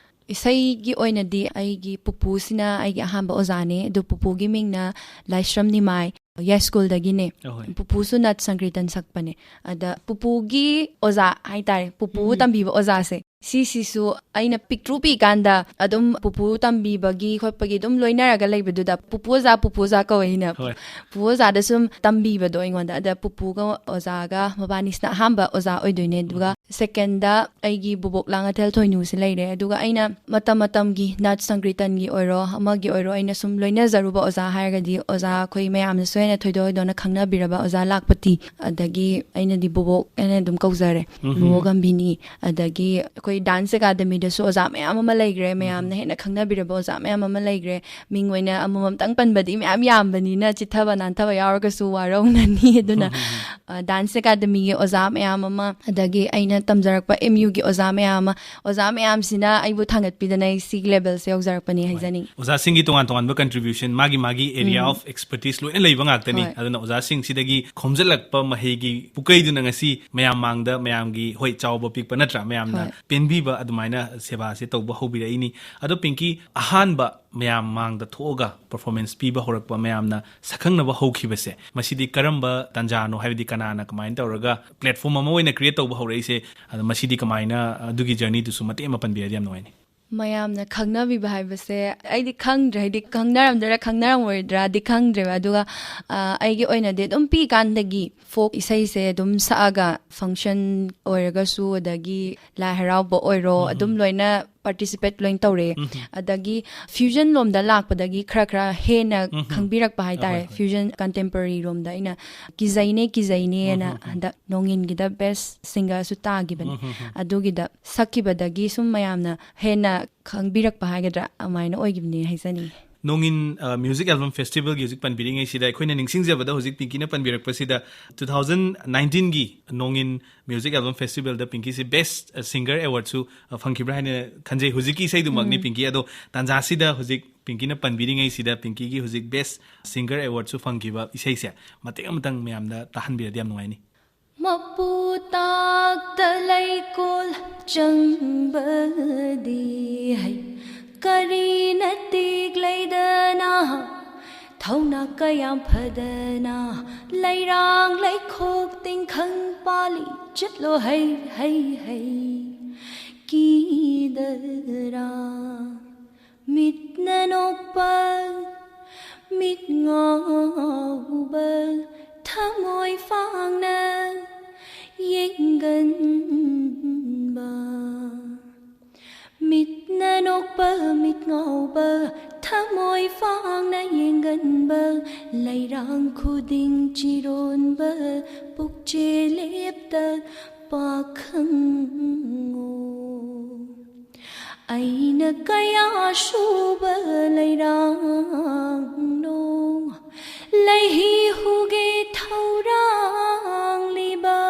ꯏꯁꯩꯒꯤ ꯑꯣꯏꯅꯗꯤ ꯑꯩꯒꯤ ꯄꯨꯄꯨꯁꯤꯅ ꯑꯩꯒꯤ ꯑꯍꯥꯟꯕ ꯑꯣꯖꯥꯅꯦ꯫ ꯑꯗꯨ ꯄꯨꯄꯨꯒꯤ ꯃꯤꯡꯅ ꯂꯥꯏꯁ꯭ꯔꯝ ꯅꯤꯃꯥꯏ, ꯌꯥꯏꯁ꯭ꯀꯨꯜꯗꯒꯤꯅꯦ꯫ ꯑꯍꯣꯏ꯫ ꯄꯨꯄꯨꯁꯨ ꯅꯠ ꯁꯪꯀ꯭ꯔꯤꯇꯟ ꯁꯛꯄꯅꯦ꯫ ꯑꯗ ꯄꯨꯄꯨꯒꯤ ꯑꯣꯖꯥ ꯍꯥꯏꯇꯥꯔꯦ, ꯄꯨꯄꯨ ꯎꯝ꯫ ꯇꯝꯕꯤꯕ ꯑꯣꯖꯥꯁꯦ, ꯁꯤꯁꯤꯁꯨ ꯑꯩꯅ ꯄꯤꯛꯇ꯭ꯔꯨ ꯄꯤꯛꯏꯀꯥꯟꯗ ꯑꯗꯨꯝ ꯄꯨꯄꯨ ꯇꯝꯕꯤꯕꯒꯤ ꯈꯣꯠꯄꯒꯤ ꯑꯗꯨꯝ ꯂꯣꯏꯅꯔꯒ ꯂꯩꯕꯗꯨꯗ, ꯄꯨꯄꯨ ꯑꯣꯖꯥ, ꯄꯨꯄꯨ ꯑꯣꯖꯥ ꯀꯧꯋꯦ ꯑꯩꯅ꯫ ꯍꯣꯏ꯫ ꯄꯨꯄꯨ ꯑꯣꯖꯥꯗ ꯁꯨꯝ ꯇꯝꯕꯤꯕꯗꯣ ꯑꯩꯉꯣꯟꯗ꯫ ꯑꯗ ꯄꯨꯄꯨꯒ ꯑꯣꯖꯥꯒ ꯃꯕꯥꯅꯤꯁꯤꯅ ꯑꯍꯥꯟꯕ ꯑꯣꯖꯥ ꯑꯣꯏꯗꯣꯏꯅꯦ꯫ ꯑꯗꯨꯒ ꯁꯦꯀꯦꯟꯗ ꯑꯩꯒꯤ ꯕꯨꯕꯣꯛ ꯂꯥꯡꯉꯊꯦꯜ ꯊꯣꯏꯅꯨꯁꯦ ꯂꯩꯔꯦ꯫ ꯑꯗꯨꯒ ꯑꯩꯅ ꯃꯇꯝ ꯃꯇꯝꯒꯤ ꯅꯥꯠ ꯁꯪꯀ꯭ꯔꯤꯇꯟꯒꯤ ꯑꯣꯏꯔꯣ, ꯑꯃꯒꯤ ꯑꯣꯏꯔꯣ, ꯑꯩꯅ ꯁꯨꯝ ꯂꯣꯏꯅꯖꯔꯨꯕ ꯑꯣꯖꯥ ꯍꯥꯏꯔꯒꯗꯤ, ꯑꯣꯖꯥ ꯑꯩꯈꯣꯏ ꯃꯌꯥꯝꯅꯁꯨ ꯍꯦꯟꯅ ꯊꯣꯏꯗꯣꯛ ꯍꯦꯟꯗꯣꯛꯅ ꯈꯪꯅꯕꯤꯔꯕ ꯑꯣꯖꯥ ꯂꯥꯛꯄꯇꯤ, ꯑꯗꯒꯤ ꯑꯩꯅꯗꯤ ꯕꯨꯕꯣꯛ ꯍꯥꯏꯅ ꯑꯗꯨꯝ ꯀꯧꯖꯔꯦ, ꯕꯨꯕꯣꯛ ꯒꯝꯚꯤꯅꯤ꯫ ꯑꯗꯒꯤ ꯑꯩꯈꯣꯏ ꯗꯥꯟꯁ ꯑꯦꯀꯥꯗꯃꯤꯗꯁꯨ ꯑꯣꯖꯥ ꯃꯌꯥꯝ ꯑꯃ ꯂꯩꯈ꯭ꯔꯦ, ꯃꯌꯥꯝꯅ ꯍꯦꯟꯅ ꯈꯪꯅꯕꯤꯔꯕ ꯑꯣꯖꯥ ꯃꯌꯥꯝ ꯑꯃ ꯂꯩꯈ꯭ꯔꯦ꯫ ꯃꯤꯡ ꯑꯣꯏꯅ ꯑꯃꯃꯝꯇꯪ ꯄꯟꯕꯗꯤ ꯃꯌꯥꯝ ꯌꯥꯝꯕꯅꯤꯅ, ꯆꯤꯠꯊꯕ ꯅꯥꯟꯊꯕ ꯌꯥꯎꯔꯒꯁꯨ ꯋꯥꯔꯧꯅꯅꯤ꯫ ꯑꯗꯨꯅ, ꯑ, ꯗꯥꯟꯁ ꯑꯦꯀꯥꯗꯃꯤꯒꯤ ꯑꯣꯖꯥ ꯃꯌꯥꯝ ꯑꯃ, ꯑꯗꯒꯤ ꯑꯩꯅ ꯇꯝꯖꯔꯛꯄ ꯑꯦꯝ ꯌꯨꯒꯤ ꯑꯣꯖꯥ ꯃꯌꯥꯝ ꯑꯃ, ꯑꯣꯖꯥ ꯃꯌꯥꯝꯁꯤꯅ ꯑꯩꯕꯨ ꯊꯥꯡꯒꯠꯄꯤꯗꯅ ꯑꯩ ꯁꯤꯒꯤ ꯂꯦꯕꯦꯜꯁꯦ ꯌꯧꯖꯔꯛꯄꯅꯤ ꯍꯥꯏꯖꯅꯤꯡꯉꯤ꯫ ꯑꯣꯖꯥꯁꯤꯡꯒꯤ ꯇꯣꯉꯥꯟ ꯇꯣꯉꯥꯟꯕ ꯀꯟꯇ꯭ꯔꯤꯕ꯭ꯌꯨꯁꯟ, ꯃꯥꯒꯤ ꯃꯥꯒꯤ ꯑꯦꯔꯤꯌꯥ ꯑꯣꯐ ꯑꯦꯛꯁꯄꯔꯇꯤꯁ ꯂꯣꯏꯅ ꯂꯩꯕ ꯉꯥꯛꯇꯅꯤ꯫ ꯍꯣꯏ꯫ ꯑꯗꯨꯅ ꯑꯣꯖꯥꯁꯤꯡꯁꯤꯗꯒꯤ ꯈꯣꯝꯖꯤꯜꯂꯛꯄ ꯃꯍꯩꯒꯤ ꯄꯨꯀꯩꯗꯨꯅ ꯉꯁꯤ ꯃꯌꯥꯝ ꯃꯥꯡꯗ, ꯃꯌꯥꯝꯒꯤ, ꯍꯣꯏ, ꯆꯥꯎꯕ ꯄꯤꯛꯄ ꯅꯠꯇ꯭ꯔꯥ, ꯃꯌꯥꯝꯅ ꯍꯣꯏ꯫ ꯄꯦꯟꯕꯤꯕ ꯑꯗꯨꯃꯥꯏꯅ ꯁꯦꯕꯥꯁꯦ ꯇꯧꯕ ꯍꯧꯕꯤꯔꯛꯏꯅꯤ꯫ ꯑꯗꯣ ꯄꯤꯡꯀꯤ, ꯑꯍꯥꯟꯕ ꯃꯌꯥꯝ ꯃꯥꯡꯗ ꯊꯣꯛꯑꯒ ꯄꯔꯐꯣꯔꯃꯦꯟꯁ ꯄꯤꯕ ꯍꯧꯔꯛꯄ, ꯃꯌꯥꯝꯅ ꯁꯛꯈꯪꯅꯕ ꯍꯧꯈꯤꯕꯁꯦ, ꯃꯁꯤꯗꯤ ꯀꯔꯝꯕ ꯇꯥꯟꯖꯥꯅꯣ? ꯍꯥꯏꯕꯗꯤ ꯀꯅꯥꯅ ꯀꯃꯥꯏꯅ ꯇꯧꯔꯒ ꯄ꯭ꯂꯦꯠꯐꯣꯝ ꯑꯃ ꯑꯣꯏꯅ ꯀ꯭ꯔꯤꯌꯦꯠ ꯇꯧꯕ ꯍꯧꯔꯛꯏꯁꯦ? ꯑꯗꯣ ꯃꯁꯤꯗꯤ ꯀꯃꯥꯏꯅ, ꯑꯗꯨꯒꯤ ꯖꯔꯅꯤꯗꯨꯁꯨ ꯃꯇꯦꯛ ꯑꯃ ꯄꯟꯕꯤꯔꯗꯤ ꯌꯥꯝ ꯅꯨꯡꯉꯥꯏꯅꯤ꯫ ꯃꯌꯥꯝꯅ ꯈꯪꯅꯕꯤꯕ ꯍꯥꯏꯕꯁꯦ ꯑꯩꯗꯤ ꯈꯪꯗ꯭ꯔꯦ, ꯍꯥꯏꯗꯤ ꯈꯪꯅꯔꯝꯗꯣꯏꯔꯥ ꯈꯪꯅꯔꯝꯃꯣꯏꯗ꯭ꯔꯥꯗꯤ ꯈꯪꯗ꯭ꯔꯦꯕ꯫ ꯑꯗꯨꯒ, ꯑ, ꯑꯩꯒꯤ ꯑꯣꯏꯅꯗꯤ ꯑꯗꯨꯝ ꯄꯤꯛꯏꯀꯥꯟꯗꯒꯤ ꯐꯣꯛ ꯏꯁꯩꯁꯦ ꯑꯗꯨꯝ ꯁꯛꯑꯒ, ꯐꯪꯁꯟ ꯑꯣꯏꯔꯒꯁꯨ, ꯑꯗꯒꯤ ꯂꯥꯏ ꯍꯔꯥꯎꯕ ꯑꯣꯏꯔꯣ, ꯑꯗꯨꯝ ꯂꯣꯏꯅ ꯄꯥꯔꯇꯤꯁꯤꯄꯦꯠ ꯂꯣꯏꯅ ꯇꯧꯔꯛꯑꯦ꯫ ꯑꯗꯒꯤ ꯐ꯭ꯌꯨꯖꯟ ꯂꯣꯝꯗ ꯂꯥꯛꯄꯗꯒꯤ ꯈꯔ ꯈꯔ ꯍꯦꯟꯅ ꯈꯪꯕꯤꯔꯛꯄ ꯍꯥꯏꯇꯥꯔꯦ꯫ ꯍꯣꯏ, ꯍꯣꯏ꯫ ꯐ꯭ꯌꯨꯖꯟ ꯀꯟꯇꯦꯝꯄꯔꯔꯤ ꯂꯣꯝꯗ ꯑꯩꯅ ꯀꯤꯖꯩꯅꯦ ꯀꯤꯖꯩꯅꯦꯅ ꯍꯟꯗꯛ ꯅꯣꯡꯏꯟꯒꯤꯗ ꯕꯦꯁ ꯁꯤꯡꯒꯔꯁꯨ ꯇꯥꯈꯤꯕꯅꯦ꯫ ꯑꯗꯨꯒꯤꯗ ꯁꯛꯈꯤꯕꯗꯒꯤ ꯁꯨꯝ ꯃꯌꯥꯝꯅ ꯍꯦꯟꯅ ꯈꯪꯕꯤꯔꯛꯄ ꯍꯥꯏꯒꯗ꯭ꯔꯥ, ꯑꯗꯨꯃꯥꯏꯅ ꯑꯣꯏꯈꯤꯕꯅꯦ ꯍꯥꯏꯖꯅꯤꯡꯉꯤ꯫ ꯅꯣꯡꯏꯟ, ꯑ, ꯃ꯭ꯌꯨꯖꯤꯛ ꯑꯦꯜꯕꯝ ꯐꯦꯁꯇꯤꯚꯦꯜꯒꯤ ꯍꯧꯖꯤꯛ ꯄꯟꯕꯤꯔꯤꯉꯩꯁꯤꯗ, ꯑꯩꯈꯣꯏꯅ ꯅꯤꯡꯁꯤꯡꯖꯕꯗ ꯍꯧꯖꯤꯛ ꯄꯤꯡꯀꯤꯅ ꯄꯟꯕꯤꯔꯛꯄꯁꯤꯗ, ꯇꯨ ꯊꯥꯎꯖꯟ ꯅꯥꯏꯟꯇꯤꯟꯒꯤ ꯅꯣꯡꯏꯟ ꯃ꯭ꯌꯨꯖꯤꯛ ꯑꯦꯜꯕꯝ ꯐꯦꯁꯇꯤꯚꯦꯜꯗ ꯄꯤꯡꯀꯤꯁꯤ ꯕꯦꯁ, ꯑ, ꯁꯤꯡꯒꯔ ꯑꯦꯋꯥꯔꯗꯁꯨ, ꯑ, ꯐꯪꯈꯤꯕ꯭ꯔꯥ ꯍꯥꯏꯅ ꯈꯟꯖꯩ꯫ ꯍꯧꯖꯤꯛꯀꯤ ꯏꯁꯩꯗꯨꯃꯛꯅꯤ, ꯄꯤꯡꯀꯤ꯫ ꯑꯗꯣ ꯇꯥꯟꯖꯥꯁꯤꯗ ꯍꯧꯖꯤꯛ ꯄꯤꯡꯀꯤꯅ ꯄꯟꯕꯤꯔꯤꯉꯩꯁꯤꯗ ꯄꯤꯡꯀꯤꯒꯤ ꯍꯧꯖꯤꯛ ꯕꯦꯁ ꯁꯤꯡꯒꯔ ꯑꯦꯋꯥꯔꯗꯁꯨ ꯐꯪꯈꯤꯕ ꯏꯁꯩꯁꯦ ꯃꯇꯦꯛ ꯑꯃꯇꯪ ꯃꯌꯥꯝꯗ ꯇꯥꯍꯟꯕꯤꯔꯗꯤ ꯌꯥꯝ ꯅꯨꯡꯉꯥꯏꯅꯤ꯫ ꯃꯄꯨ ꯇꯥꯛꯇ ꯂꯩꯀꯣꯜ ꯆꯪꯕꯗꯤ ꯍꯩ, ꯀꯔꯤ ꯅꯇꯤꯛ ꯂꯩꯗꯅ, ꯊꯧꯅ ꯀꯌꯥꯝ ꯐꯗꯅ, ꯂꯩꯔꯥꯡ ꯂꯩꯈꯣꯛ ꯇꯤꯡꯈꯪ ꯄꯥꯜꯂꯤ ꯆꯠꯂꯣ ꯍꯩ ꯍꯩ ꯍꯩ꯫ ꯀꯤꯗꯔꯥ? ꯃꯤꯠꯅ ꯅꯣꯛꯄ, ꯃꯤꯠ ꯉꯥꯎꯕ, ꯊꯃꯣꯏ ꯐꯥꯡꯅ ꯌꯦꯡꯒꯟꯕ꯫ ꯃꯤꯠꯅ ꯅꯣꯛꯄ, ꯃꯤꯠ ꯉꯥꯎꯕ, ꯊꯃꯣꯏ ꯐꯥꯡꯅ ꯌꯦꯡꯒꯟꯕ, ꯂꯩꯔꯥꯡ ꯈꯨꯗꯤꯡ ꯆꯤꯔꯣꯟꯕ, ꯄꯨꯛꯆꯦ ꯂꯦꯞꯇ ꯄꯥꯈꯪꯉꯣ꯫ ꯑꯩꯅ ꯀꯌꯥ ꯁꯨꯕ ꯂꯩꯔꯥꯡꯅꯣ, ꯂꯩꯍꯤ ꯍꯨꯒꯦ ꯊꯧꯔꯥꯡꯂꯤꯕ,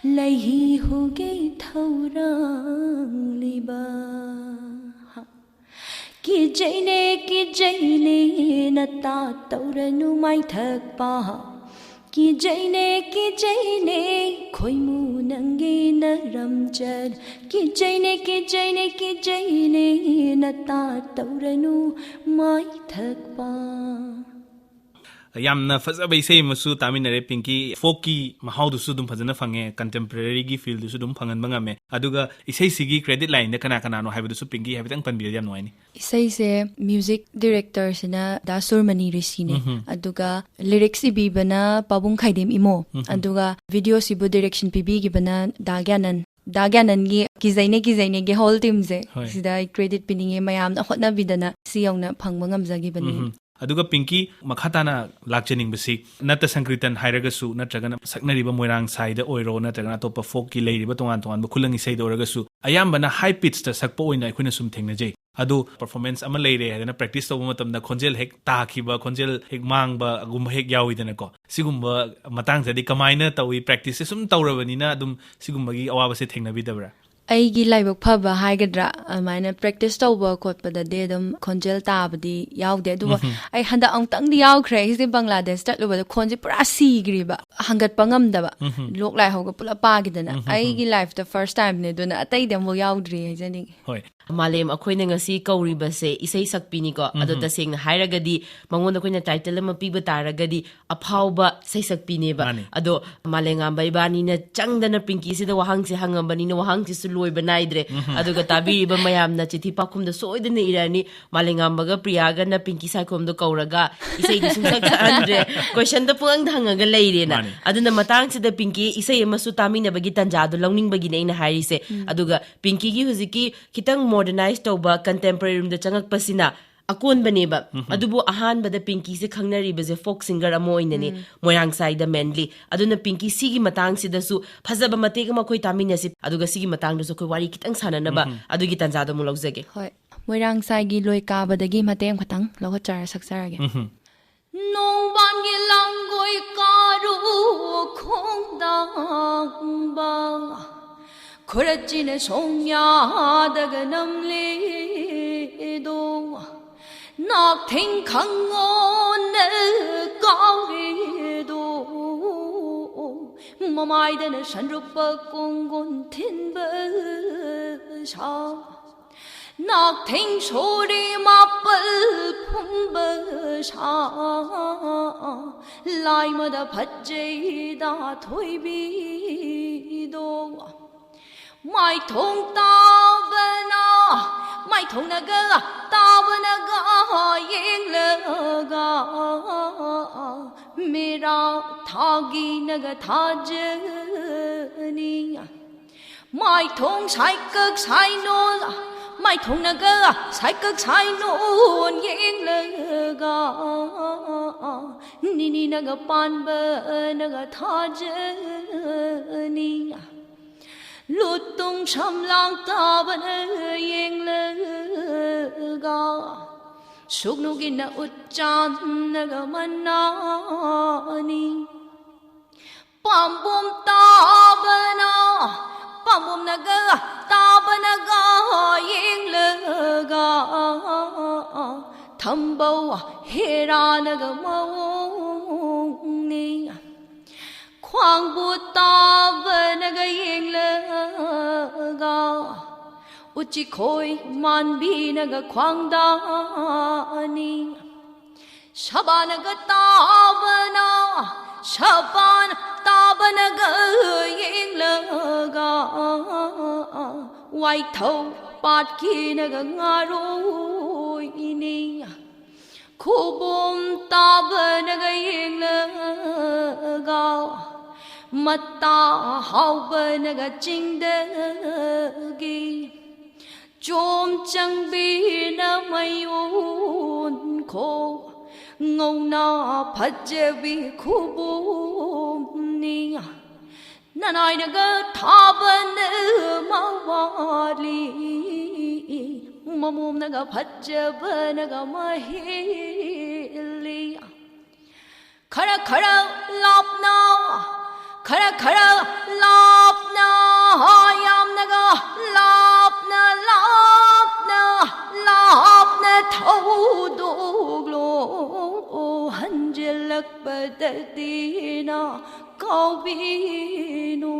ꯂꯩꯍꯤ ꯍꯨꯒꯦ ꯊꯧꯔꯥꯡꯂꯤꯕ꯫ ꯀꯤꯖꯩꯅꯦ, ꯀꯤꯖꯩꯅꯦ, ꯅꯇꯥ ꯇꯧꯔꯅꯨ ꯃꯥꯏꯊꯛꯄ꯫ ꯀꯤꯖꯩꯅꯦ, ꯀꯤꯖꯩꯅꯦ, ꯈꯣꯏꯃꯨ ꯅꯪꯒꯤ ꯅꯔꯝꯆꯠ꯫ ꯀꯤꯖꯩꯅꯦ, ꯀꯤꯖꯩꯅꯦ, ꯀꯤꯖꯩꯅꯦ, ꯅꯇꯥ ꯇꯧꯔꯅꯨ ꯃꯥꯏꯊꯛꯄ꯫ ꯌꯥꯝꯅ ꯐꯖꯕ ꯏꯁꯩ ꯑꯃꯁꯨ ꯇꯥꯃꯤꯟꯅꯔꯦ, ꯄꯤꯡꯀꯤ꯫ ꯐꯣꯛꯀꯤ ꯃꯍꯥꯎꯗꯨꯁꯨ ꯑꯗꯨꯝ ꯐꯖꯅ ꯐꯪꯉꯦ, ꯀꯟꯇꯦꯝꯄꯔꯦꯔꯤꯒꯤ ꯐꯤꯜꯗꯨꯁꯨ ꯑꯗꯨꯝ ꯐꯪꯍꯟꯕ ꯉꯝꯃꯦ꯫ ꯑꯗꯨꯒ ꯏꯁꯩꯁꯤꯒꯤ ꯀ꯭ꯔꯦꯗꯤꯠ ꯂꯥꯏꯟꯗ ꯀꯅꯥ ꯀꯅꯥꯅꯣ ꯍꯥꯏꯕꯗꯨꯁꯨ ꯄꯤꯡꯀꯤ ꯍꯥꯏꯐꯦꯠꯇꯪ ꯄꯟꯕꯤꯔꯗꯤ ꯌꯥꯝ ꯅꯨꯡꯉꯥꯏꯅꯤ꯫ ꯏꯁꯩꯁꯦ ꯃ꯭ꯌꯨꯖꯤꯛ ꯗꯤꯔꯦꯛꯇꯔꯁꯤꯅ ꯗꯥ ꯁꯨꯔꯃꯅꯤ ꯔꯤꯁꯤꯅꯦ꯫ ꯎꯝꯍꯨꯝ꯫ ꯑꯗꯨꯒ ꯂꯤꯔꯤꯛꯁ ꯏꯕꯤꯕꯅ ꯄꯥꯕꯨꯡ ꯈꯥꯏꯗꯦꯝ ꯏꯃꯣ꯫ ꯎꯝꯍꯨꯝ꯫ ꯑꯗꯨꯒ ꯚꯤꯗꯤꯑꯣꯁꯤꯕꯨ ꯗꯤꯔꯦꯛꯁꯟ ꯄꯤꯕꯤꯈꯤꯕꯅ ꯗꯥ ꯒ꯭ꯌꯥꯅꯟ꯫ ꯗꯥ ꯒ꯭ꯌꯥꯅꯟꯒꯤ ꯀꯤꯖꯩꯅꯦ ꯀꯤꯖꯩꯅꯦꯒꯤ ꯍꯣꯜ ꯇꯤꯝꯁꯦ ꯍꯣꯏ꯫ ꯁꯤꯗ ꯑꯩ ꯀ꯭ꯔꯦꯗꯤꯠ ꯄꯤꯅꯤꯡꯉꯦ, ꯃꯌꯥꯝꯅ ꯍꯣꯠꯅꯕꯤꯗꯅ ꯁꯤ ꯌꯧꯅ ꯐꯪꯕ ꯉꯝꯖꯈꯤꯕꯅꯤ꯫ ꯎꯝꯍꯨꯝ꯫ ꯑꯗꯨꯒ ꯄꯤꯡꯀꯤ, ꯃꯈꯥ ꯇꯥꯅ ꯂꯥꯛꯆꯅꯤꯡꯕꯁꯤ ꯅꯠꯇ ꯁꯪꯀ꯭ꯔꯤꯇꯟ ꯍꯥꯏꯔꯒꯁꯨ, ꯅꯠꯇ꯭ꯔꯒꯅ ꯁꯛꯅꯔꯤꯕ ꯃꯣꯏꯔꯥꯡ ꯁꯥꯏꯗ ꯑꯣꯏꯔꯣ, ꯅꯠꯇ꯭ꯔꯒꯅ ꯑꯇꯣꯞꯄ ꯐꯣꯛꯀꯤ ꯂꯩꯔꯤꯕ ꯇꯣꯉꯥꯟ ꯇꯣꯉꯥꯟꯕ ꯈꯨꯂꯪ ꯏꯁꯩꯗ ꯑꯣꯏꯔꯒꯁꯨ, ꯑꯌꯥꯝꯕꯅ ꯍꯥꯏ ꯄꯤꯠꯁꯇ ꯁꯛꯄ ꯑꯣꯏꯅ ꯑꯩꯈꯣꯏꯅ ꯁꯨꯝ ꯊꯦꯡꯅꯖꯩ꯫ ꯑꯗꯨ ꯄꯔꯐꯣꯔꯃꯦꯟꯁ ꯑꯃ ꯂꯩꯔꯦ ꯍꯥꯏꯗꯅ ꯄ꯭ꯔꯦꯛꯇꯤꯁ ꯇꯧꯕ ꯃꯇꯝꯗ ꯈꯣꯟꯖꯦꯜ ꯍꯦꯛ ꯇꯥꯈꯤꯕ, ꯈꯣꯟꯖꯦꯜ ꯍꯦꯛ ꯃꯥꯡꯕꯒꯨꯝꯕ ꯍꯦꯛ ꯌꯥꯎꯋꯤꯗꯅꯀꯣ꯫ ꯁꯤꯒꯨꯝꯕ ꯃꯇꯥꯡꯁꯤꯗꯤ ꯀꯃꯥꯏꯅ ꯇꯧꯏ? ꯄ꯭ꯔꯦꯛꯇꯤꯁꯁꯦ ꯁꯨꯝ ꯇꯧꯔꯕꯅꯤꯅ ꯑꯗꯨꯝ ꯁꯤꯒꯨꯝꯕꯒꯤ ꯑꯋꯥꯕꯁꯦ ꯊꯦꯡꯅꯕꯤꯗꯕ꯭ꯔꯥ? ꯑꯩꯒꯤ ꯂꯥꯏꯕꯛ ꯐꯕ ꯍꯥꯏꯒꯗ꯭ꯔꯥ, ꯑꯗꯨꯃꯥꯏꯅ ꯄ꯭ꯔꯦꯛꯇꯤꯁ ꯇꯧꯕ ꯈꯣꯠꯄꯗꯗꯤ ꯑꯗꯨꯝ ꯈꯣꯟꯖꯦꯜ ꯇꯥꯕꯗꯤ ꯌꯥꯎꯗꯦ, ꯑꯗꯨꯕꯨ ꯑꯩ ꯍꯟꯗꯛ ꯑꯃꯨꯛꯇꯪꯗꯤ ꯌꯥꯎꯈ꯭ꯔꯦ꯫ ꯑꯩꯁꯦ ꯕꯪꯒ꯭ꯂꯥꯗꯦꯁ ꯆꯠꯂꯨꯕꯗ ꯈꯣꯟꯁꯦ ꯄꯨꯔꯥ ꯁꯤꯈ꯭ꯔꯤꯕ, ꯍꯪꯒꯠꯄ ꯉꯝꯗꯕ, ꯂꯣꯛ ꯂꯥꯏꯍꯧꯒ ꯄꯨꯂꯞ ꯄꯥꯈꯤꯗꯅ꯫ ꯑꯩꯒꯤ ꯂꯥꯏꯐꯇ ꯐꯥꯔꯁ ꯇꯥꯏꯝꯅꯦ, ꯑꯗꯨꯅ ꯑꯇꯩꯗꯤ ꯑꯃꯨꯛ ꯌꯥꯎꯗ꯭ꯔꯤ ꯍꯥꯏꯖꯅꯤꯡꯉꯤ꯫ ꯍꯣꯏ꯫ ꯃꯥꯂꯦꯝ, ꯑꯩꯈꯣꯏꯅ ꯉꯁꯤ ꯀꯧꯔꯤꯕꯁꯦ ꯏꯁꯩ ꯁꯛꯄꯤꯅꯤꯀꯣ꯫ ꯑꯗꯣ ꯇꯁꯦꯡꯅ ꯍꯥꯏꯔꯒꯗꯤ ꯃꯉꯣꯟꯗ ꯑꯩꯈꯣꯏꯅ ꯇꯥꯏꯇꯜ ꯑꯃ ꯄꯤꯕ ꯇꯥꯔꯒꯗꯤ ꯑꯐꯥꯎꯕ ꯏꯁꯩ ꯁꯛꯄꯤꯅꯦꯕ꯫ ꯃꯥꯅꯤ꯫ ꯑꯗꯣ ꯃꯥꯂꯦꯝꯉꯥꯟꯕ ꯏꯕꯥꯅꯤꯅ ꯆꯪꯗꯅ ꯄꯤꯡꯀꯤꯁꯤꯗ ꯋꯥꯍꯪꯁꯦ ꯍꯪꯉꯕꯅꯤꯅ ꯋꯥꯍꯪꯁꯤꯁꯨ ꯂꯣꯏꯕ ꯅꯥꯏꯗ꯭ꯔꯦ꯫ ꯑꯗꯨꯒ ꯇꯥꯕꯤꯔꯤꯕ ꯃꯌꯥꯝꯅ ꯆꯤꯊꯤ ꯄꯥꯎꯈꯨꯝꯗ ꯁꯣꯏꯗꯅ ꯏꯔꯛꯑꯅꯤ, "ꯃꯥꯂꯦꯝꯉꯥꯟꯕꯒ ꯄ꯭ꯔꯤꯌꯥꯒꯅ ꯄꯤꯡꯀꯤ ꯁꯥꯏꯈꯣꯝꯗꯣ ꯀꯧꯔꯒ ꯏꯁꯩꯗꯤ ꯁꯨꯡꯁꯛ ꯁꯛꯍꯟꯗ꯭ꯔꯦ, ꯀꯣꯏꯁꯟꯗ ꯄꯨꯡꯍꯪꯗ ꯍꯪꯉꯒ ꯂꯩꯔꯦꯅ"꯫ ꯃꯥꯅꯤ꯫ ꯑꯗꯨꯅ ꯃꯇꯥꯡꯁꯤꯗ ꯄꯤꯡꯀꯤ ꯏꯁꯩ ꯑꯃꯁꯨ ꯇꯥꯃꯤꯟꯅꯕꯒꯤ ꯇꯥꯟꯖꯥꯗꯣ ꯂꯧꯅꯤꯡꯕꯒꯤꯅꯦ ꯑꯩꯅ ꯍꯥꯏꯔꯤꯁꯦ꯫ ꯑꯗꯨꯒ ꯄꯤꯡꯀꯤꯒꯤ ꯍꯧꯖꯤꯛꯀꯤ ꯈꯤꯇꯪ ꯃꯣꯗꯔꯅꯥꯏꯁ ꯇꯧꯕ ꯀꯟꯇꯦꯝꯄꯔꯔꯤ ꯔꯨꯝꯗ ꯆꯪꯉꯛꯄꯁꯤꯅ ꯑꯀꯣꯟꯕꯅꯦꯕ꯫ ꯑꯗꯨꯕꯨ ꯑꯍꯥꯟꯕꯗ ꯄꯤꯡꯀꯤꯁꯦ ꯈꯪꯅꯔꯤꯕꯁꯦ ꯐꯣꯛ ꯁꯤꯡꯒꯔ ꯑꯃ ꯑꯣꯏꯅꯅꯦ, ꯃꯣꯏꯔꯥꯡꯁꯥꯏꯗ ꯃꯦꯟꯂꯤ꯫ ꯑꯗꯨꯅ ꯄꯤꯡꯀꯤ, ꯁꯤꯒꯤ ꯃꯇꯥꯡꯁꯤꯗꯁꯨ ꯐꯖꯕ ꯃꯇꯦꯛ ꯑꯃ ꯑꯩꯈꯣꯏ ꯇꯥꯃꯤꯟꯅꯁꯤ, ꯑꯗꯨꯒ ꯁꯤꯒꯤ ꯃꯇꯥꯡꯗꯁꯨ ꯑꯩꯈꯣꯏ ꯋꯥꯔꯤ ꯈꯤꯇꯪ ꯁꯥꯟꯅꯅꯕ ꯑꯗꯨꯒꯤ ꯇꯥꯟꯖꯥꯗꯣ ꯑꯃꯨꯛ ꯂꯧꯖꯒꯦ꯫ ꯍꯣꯏ, ꯃꯣꯏꯔꯥꯡꯁꯥꯏꯒꯤ ꯂꯣꯏ ꯀꯥꯕꯗꯒꯤ ꯃꯇꯦꯛ ꯑꯃꯈꯛꯇꯪ ꯂꯧꯈꯠꯆꯔ ꯁꯛꯆꯔꯒꯦ꯫ ꯅꯣꯡꯕꯥꯟꯒꯤ ꯂꯥꯡꯒꯣꯏ ꯀꯥꯔꯨ ꯈꯣꯡꯗꯥꯡꯕ, ꯈꯨꯔꯆꯤꯅ ꯁꯣꯡꯌꯥꯗꯒ ꯅꯝꯂꯦꯗꯣ, ꯅꯥꯛꯊꯦꯡ ꯈꯪꯉꯣꯟꯅ ꯀꯥꯎꯔꯦꯗꯣ, ꯃꯃꯥꯏꯗꯅ ꯁꯟꯔꯨꯞꯄ ꯀꯣꯡꯒꯣꯟ ꯊꯤꯟꯕ ꯁꯥ, ꯅꯥꯛꯊꯦꯡ ꯁꯣꯔꯤ ꯃꯥꯄꯜ ꯐꯨꯝꯕ ꯁꯥ, ꯂꯥꯏꯃꯗ ꯐꯠꯖꯩꯗ ꯊꯣꯏꯕꯤꯗꯣ꯫ ꯃꯥꯏꯊꯣꯡ ꯇꯥꯕꯅ, ꯃꯥꯏꯊꯣꯡꯅꯒ ꯇꯥꯕꯅꯒ ꯌꯦꯡꯂꯒ, ꯃꯦꯔꯥ ꯊꯥꯒꯤꯅꯒ ꯊꯥꯖꯅꯤ꯫ ꯃꯥꯏꯊꯣꯡ ꯁꯥꯏꯀꯛ ꯁꯥꯏꯅꯣꯜ, ꯃꯥꯏꯊꯣꯡꯅꯒ ꯁꯥꯏꯀꯛ ꯁꯥꯏꯅꯣꯜ ꯌꯦꯡꯂꯒ, ꯅꯤꯅꯤꯅꯒ ꯄꯥꯟꯕꯅꯒ ꯊꯥꯖꯅꯤ꯫ ꯂꯨꯠꯇꯨꯡ ꯁꯝꯂꯥꯡ ꯇꯥꯕꯅ ꯌꯦꯡꯂꯒ, ꯁꯨꯛꯅꯨꯒꯤꯅ ꯎꯠꯆꯥꯟꯅꯒ ꯃꯟꯅꯥꯅꯤ꯫ ꯄꯥꯝꯕꯣꯝ ꯇꯥꯕꯅ, ꯄꯥꯝꯕꯣꯝꯅꯒ ꯊꯝꯕꯧ ꯍꯦꯔꯥꯅꯒ ꯃꯑꯣꯡꯅꯤ꯫ ꯈ꯭ꯋꯥꯡꯕꯨ ꯇꯥꯕꯅꯒ ꯌꯦꯡꯂꯒ, ꯎꯆꯤꯈꯣꯏ ꯃꯥꯟꯕꯤꯅꯒ ꯈ꯭ꯋꯥꯡꯗꯥꯅꯤ꯫ ꯁꯕꯥꯅꯒ ꯇꯥꯕꯅ, ꯁꯕꯥꯟ ꯇꯥꯕꯅꯒ ꯌꯦꯡꯂꯒ, ꯋꯥꯏꯊꯧ ꯄꯥꯠꯀꯤꯅꯒ ꯉꯥꯔꯣꯏꯅꯤ꯫ ꯈꯨꯕꯣꯝ ꯇꯥꯕꯅꯒ ꯌꯦꯡꯂꯒ, ꯃꯇꯥ ꯍꯥꯎꯕꯅꯒ ꯆꯤꯡꯗꯒꯤ, ꯆꯣꯝ ꯆꯪꯕꯤꯅ ꯃꯌꯣꯟꯈꯣ, ꯉꯧꯅ ꯐꯖꯕꯤ ꯈꯨꯕꯣꯝꯅꯤ꯫ ꯅꯅꯥꯏꯅꯒ ꯊꯥꯕꯅ ꯃꯋꯥꯂꯤ, ꯃꯃꯣꯝꯅꯒ ꯐꯖꯕꯅꯒ ꯃꯍꯦꯜꯂꯤ꯫ ꯈꯔ ꯈꯔ ꯂꯥꯞꯅ, ꯈꯔ ꯈꯔ ꯂꯥꯞꯅ, ꯌꯥꯝꯅꯒ ꯂꯥꯞꯅ, ꯂꯥꯞꯅ, ꯂꯥꯞꯅ ꯊꯧꯗꯣꯛꯂꯣ꯫ ꯍꯟꯖꯤꯜꯂꯛꯄꯗꯗꯤ ꯅ ꯀꯥꯎꯕꯤꯅꯨ꯫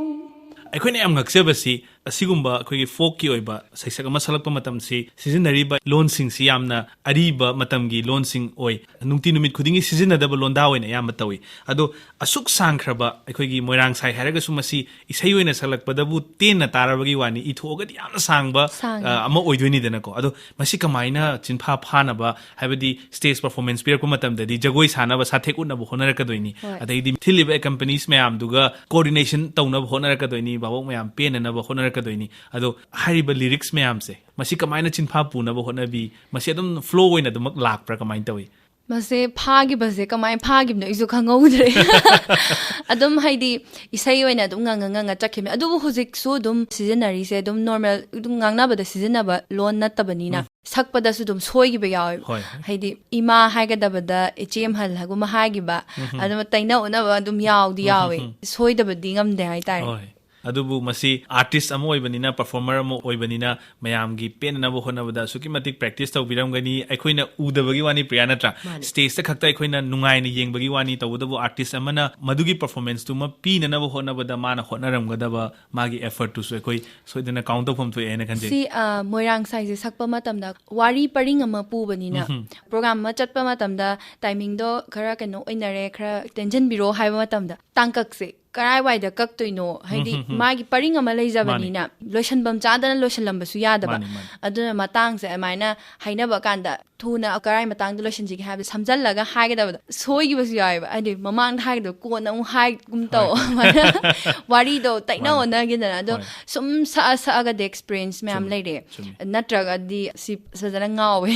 ꯑꯩꯈꯣꯏꯅ ꯌꯥꯝ ꯉꯛꯆꯕꯁꯤ, ꯑꯁꯤꯒꯨꯝꯕ ꯑꯩꯈꯣꯏꯒꯤ ꯐꯣꯛꯀꯤ ꯑꯣꯏꯕ ꯁꯩꯁꯛ ꯑꯃ ꯁꯛꯂꯛꯄ ꯃꯇꯝꯁꯤ ꯁꯤꯖꯤꯟꯅꯔꯤꯕ ꯂꯣꯟꯁꯤꯡꯁꯤ ꯌꯥꯝꯅ ꯑꯔꯤꯕ ꯃꯇꯝꯒꯤ ꯂꯣꯟꯁꯤꯡ ꯑꯣꯏ꯫ ꯅꯨꯡꯇꯤ ꯅꯨꯃꯤꯠ ꯈꯨꯗꯤꯡꯒꯤ ꯁꯤꯖꯤꯟꯅꯗꯕ ꯂꯣꯟꯗꯥ ꯑꯣꯏꯅ ꯑꯌꯥꯝꯕ ꯇꯧꯏ꯫ ꯑꯗꯣ ꯑꯁꯨꯛ ꯁꯥꯡꯈ꯭ꯔꯕ ꯑꯩꯈꯣꯏꯒꯤ ꯃꯣꯏꯔꯥꯡ ꯁꯥꯏ ꯍꯥꯏꯔꯒꯁꯨ ꯃꯁꯤ ꯏꯁꯩ ꯑꯣꯏꯅ ꯁꯛꯂꯛꯄꯗꯕꯨ ꯇꯦꯟꯅ ꯇꯥꯔꯕꯒꯤ ꯋꯥꯅꯤ, ꯏꯊꯣꯛꯑꯒꯗꯤ ꯌꯥꯝꯅ ꯁꯥꯡꯕ, ꯁꯥꯡꯉꯤ꯫ ꯑ, ꯑꯃ ꯑꯣꯏꯗꯣꯏꯅꯤꯗꯅꯀꯣ꯫ ꯑꯗꯣ ꯃꯁꯤ ꯀꯃꯥꯏꯅ ꯆꯤꯟꯐꯥ ꯐꯥꯅꯕ, ꯍꯥꯏꯕꯗꯤ ꯁ꯭ꯇꯦꯖ ꯄꯔꯐꯣꯔꯃꯦꯟꯁ ꯄꯤꯔꯛꯄ ꯃꯇꯝꯗꯗꯤ ꯖꯒꯣꯏ ꯁꯥꯅꯕ ꯁꯥꯊꯦꯛ ꯎꯠꯅꯕ ꯍꯣꯠꯅꯔꯛꯀꯗꯣꯏꯅꯤ, ꯍꯣꯏ꯫ ꯑꯗꯩꯗꯤ ꯊꯤꯜꯂꯤꯕ ꯑꯦꯀꯝꯄꯅꯤꯁ ꯃꯌꯥꯝꯗꯨꯒ ꯀꯣꯑꯣꯔꯗꯤꯅꯦꯁꯟ ꯇꯧꯅꯕ ꯍꯣꯠꯅꯔꯛꯀꯗꯣꯏꯅꯤ, ꯚꯥꯕꯣꯛ ꯃꯌꯥꯝ ꯄꯦꯟꯅꯅꯕ ꯍꯣꯠꯅꯔꯛꯀꯗꯣꯏꯅꯤ꯫ ꯑꯗꯣ ꯍꯥꯏꯔꯤꯕ ꯂꯤꯔꯤꯛꯁ ꯃꯌꯥꯝꯁꯦ, ꯃꯁꯤ ꯀꯃꯥꯏꯅ ꯆꯤꯟꯐꯥ ꯄꯨꯅꯕ ꯍꯣꯠꯅꯕꯤ? ꯃꯁꯤ ꯑꯗꯨꯝ ꯐ꯭ꯂꯣ ꯑꯣꯏꯅ ꯑꯗꯨꯃꯛ ꯂꯥꯛꯄ꯭ꯔꯥ, ꯀꯃꯥꯏꯅ ꯇꯧꯏ? ꯃꯁꯦ ꯐꯥꯈꯤꯕꯁꯦ ꯀꯃꯥꯏꯅ ꯐꯥꯈꯤꯕꯅꯣ ꯑꯩꯁꯨ ꯈꯪꯍꯧꯗ꯭ꯔꯦ꯫ ꯑꯗꯨꯝ ꯍꯥꯏꯗꯤ ꯏꯁꯩ ꯑꯣꯏꯅ ꯑꯗꯨꯝ ꯉꯪꯉ ꯉꯪꯉ ꯆꯠꯈꯤꯕꯅꯦ꯫ ꯑꯗꯨꯕꯨ ꯍꯧꯖꯤꯛꯁꯨ ꯑꯗꯨꯝ ꯁꯤꯖꯤꯟꯅꯔꯤꯁꯦ ꯑꯗꯨꯝ ꯅꯣꯔꯃꯦꯜ ꯑꯗꯨꯝ ꯉꯥꯡꯅꯕꯗ ꯁꯤꯖꯤꯟꯅꯕ ꯂꯣꯟ ꯅꯠꯇꯕꯅꯤꯅ, ꯎꯝ꯫ ꯁꯛꯄꯗꯁꯨ ꯑꯗꯨꯝ ꯁꯣꯏꯈꯤꯕ ꯌꯥꯎꯋꯦꯕ꯫ ꯍꯣꯏ, ꯍꯣꯏ꯫ ꯍꯥꯏꯗꯤ ꯏꯃꯥ ꯍꯥꯏꯒꯗꯕꯗ ꯏꯆꯦ ꯑꯃꯍꯜ ꯍꯥꯏꯒꯨꯝꯕ ꯍꯥꯏꯈꯤꯕ, ꯎꯝ, ꯎꯝ꯫ ꯑꯗꯨꯝ ꯇꯩꯅ ꯎꯅꯕ ꯑꯗꯨꯝ ꯌꯥꯎꯗꯤ ꯎꯝ, ꯎꯝ, ꯌꯥꯎꯋꯦ꯫ ꯎꯝ꯫ ꯁꯣꯏꯗꯕꯗꯤ ꯉꯝꯗꯦ ꯍꯥꯏꯇꯥꯔꯦ꯫ ꯍꯣꯏ꯫ ꯑꯗꯨꯕꯨ ꯃꯁꯤ ꯑꯥꯔꯇꯤꯁ ꯑꯃ ꯑꯣꯏꯕꯅꯤꯅ, ꯄꯔꯐꯣꯔꯃꯔ ꯑꯃ ꯑꯣꯏꯕꯅꯤꯅ, ꯃꯌꯥꯝꯒꯤ ꯄꯦꯟꯅꯅꯕ ꯍꯣꯠꯅꯕꯗ ꯑꯁꯨꯛꯀꯤ ꯃꯇꯤꯛ ꯄ꯭ꯔꯦꯛꯇꯤꯁ ꯇꯧꯕꯤꯔꯝꯒꯅꯤ꯫ ꯑꯩꯈꯣꯏꯅ ꯎꯗꯕꯒꯤ ꯋꯥꯅꯤ, ꯄ꯭ꯔꯤꯌꯥ, ꯅꯠꯇ꯭ꯔꯥ? ꯃꯥꯅꯦ꯫ ꯁ꯭ꯇꯦꯖꯇ ꯈꯛꯇ ꯑꯩꯈꯣꯏꯅ ꯅꯨꯡꯉꯥꯏꯅ ꯌꯦꯡꯕꯒꯤ ꯋꯥꯅꯤ, ꯇꯧꯕꯇꯕꯨ ꯑꯥꯔꯇꯤꯁ ꯑꯃꯅ ꯃꯗꯨꯒꯤ ꯄꯔꯐꯣꯔꯃꯦꯟꯁꯇꯨꯃ ꯄꯤꯅꯅꯕ ꯍꯣꯠꯅꯕꯗ ꯃꯥꯅ ꯍꯣꯠꯅꯔꯝꯒꯗꯕ ꯃꯥꯒꯤ ꯑꯦꯐꯔꯠꯇꯨꯁꯨ ꯑꯩꯈꯣꯏ ꯁꯣꯏꯗꯅ ꯀꯥꯎꯟ ꯇꯧꯐꯝ ꯊꯣꯛꯑꯦ ꯍꯥꯏꯅ ꯈꯟꯖꯩ꯫ ꯁꯤ ꯑ, ꯃꯣꯏꯔꯥꯡ ꯁꯥꯏꯁꯦ ꯁꯛꯄ ꯃꯇꯝꯗ ꯋꯥꯔꯤ ꯄꯔꯤꯡ ꯑꯃ ꯄꯨꯕꯅꯤꯅ, ꯄ꯭ꯔꯣꯒ꯭ꯔꯥꯝ ꯑꯃ ꯆꯠꯄ ꯃꯇꯝꯗ ꯇꯥꯏꯃꯤꯡꯗꯣ ꯈꯔ ꯀꯩꯅꯣ ꯑꯣꯏꯅꯔꯦ, ꯈꯔ ꯇꯦꯟꯁꯤꯟꯕꯤꯔꯣ ꯍꯥꯏꯕ ꯃꯇꯝꯗ ꯇꯥꯡꯀꯛꯁꯦ ꯀꯔꯥꯏꯋꯥꯏꯗ ꯀꯛꯇꯣꯏꯅꯣ? ꯍꯥꯏꯗꯤ ꯃꯥꯒꯤ ꯄꯔꯤꯡ ꯑꯃ ꯂꯩꯖꯕꯅꯤꯅ ꯂꯣꯏꯁꯟꯐꯝ ꯆꯥꯗꯅ ꯂꯣꯏꯁꯜꯂꯝꯕꯁꯨ ꯌꯥꯗꯕ꯫ ꯃꯥꯅꯤ, ꯃꯥꯅꯤ꯫ ꯑꯗꯨꯅ ꯃꯇꯥꯡꯁꯦ ꯑꯗꯨꯃꯥꯏꯅ ꯍꯥꯏꯅꯕ ꯀꯥꯟꯗ ꯊꯨꯅ ꯀꯔꯥꯏ ꯃꯇꯥꯡꯗ ꯂꯣꯏꯁꯤꯟꯁꯤꯒꯦ ꯍꯥꯏꯕꯗ ꯁꯝꯖꯜꯂꯒ ꯍꯥꯏꯒꯗꯕꯗ ꯁꯣꯏꯈꯤꯕꯁꯨ ꯌꯥꯎꯋꯦꯕ꯫ ꯍꯥꯏꯗꯤ ꯃꯃꯥꯡꯗ ꯍꯥꯏꯒꯗꯕ ꯀꯣꯟꯅ ꯑꯃꯨꯛ ꯍꯥꯏꯒꯨꯝ ꯇꯧ꯫ ꯑꯗꯨꯃꯥꯏꯅ ꯋꯥꯔꯤꯗꯣ ꯇꯩꯅ ꯃꯥꯅꯤ꯫ ꯑꯣꯟꯅꯈꯤꯗꯅ꯫ ꯑꯗꯣ ꯍꯣꯏ꯫ ꯁꯨꯝ ꯁꯛꯑ ꯁꯛꯑꯒꯗꯤ ꯑꯦꯛꯁꯄꯤꯔꯤꯌꯦꯟꯁ ꯃꯌꯥꯝ ꯆꯨꯝꯃꯤ, ꯂꯩꯔꯦ꯫ ꯆꯨꯝꯃꯤ꯫ ꯅꯠꯇ꯭ꯔꯒꯗꯤ ꯁꯤ ꯐꯖꯅ ꯉꯥꯎꯋꯦ꯫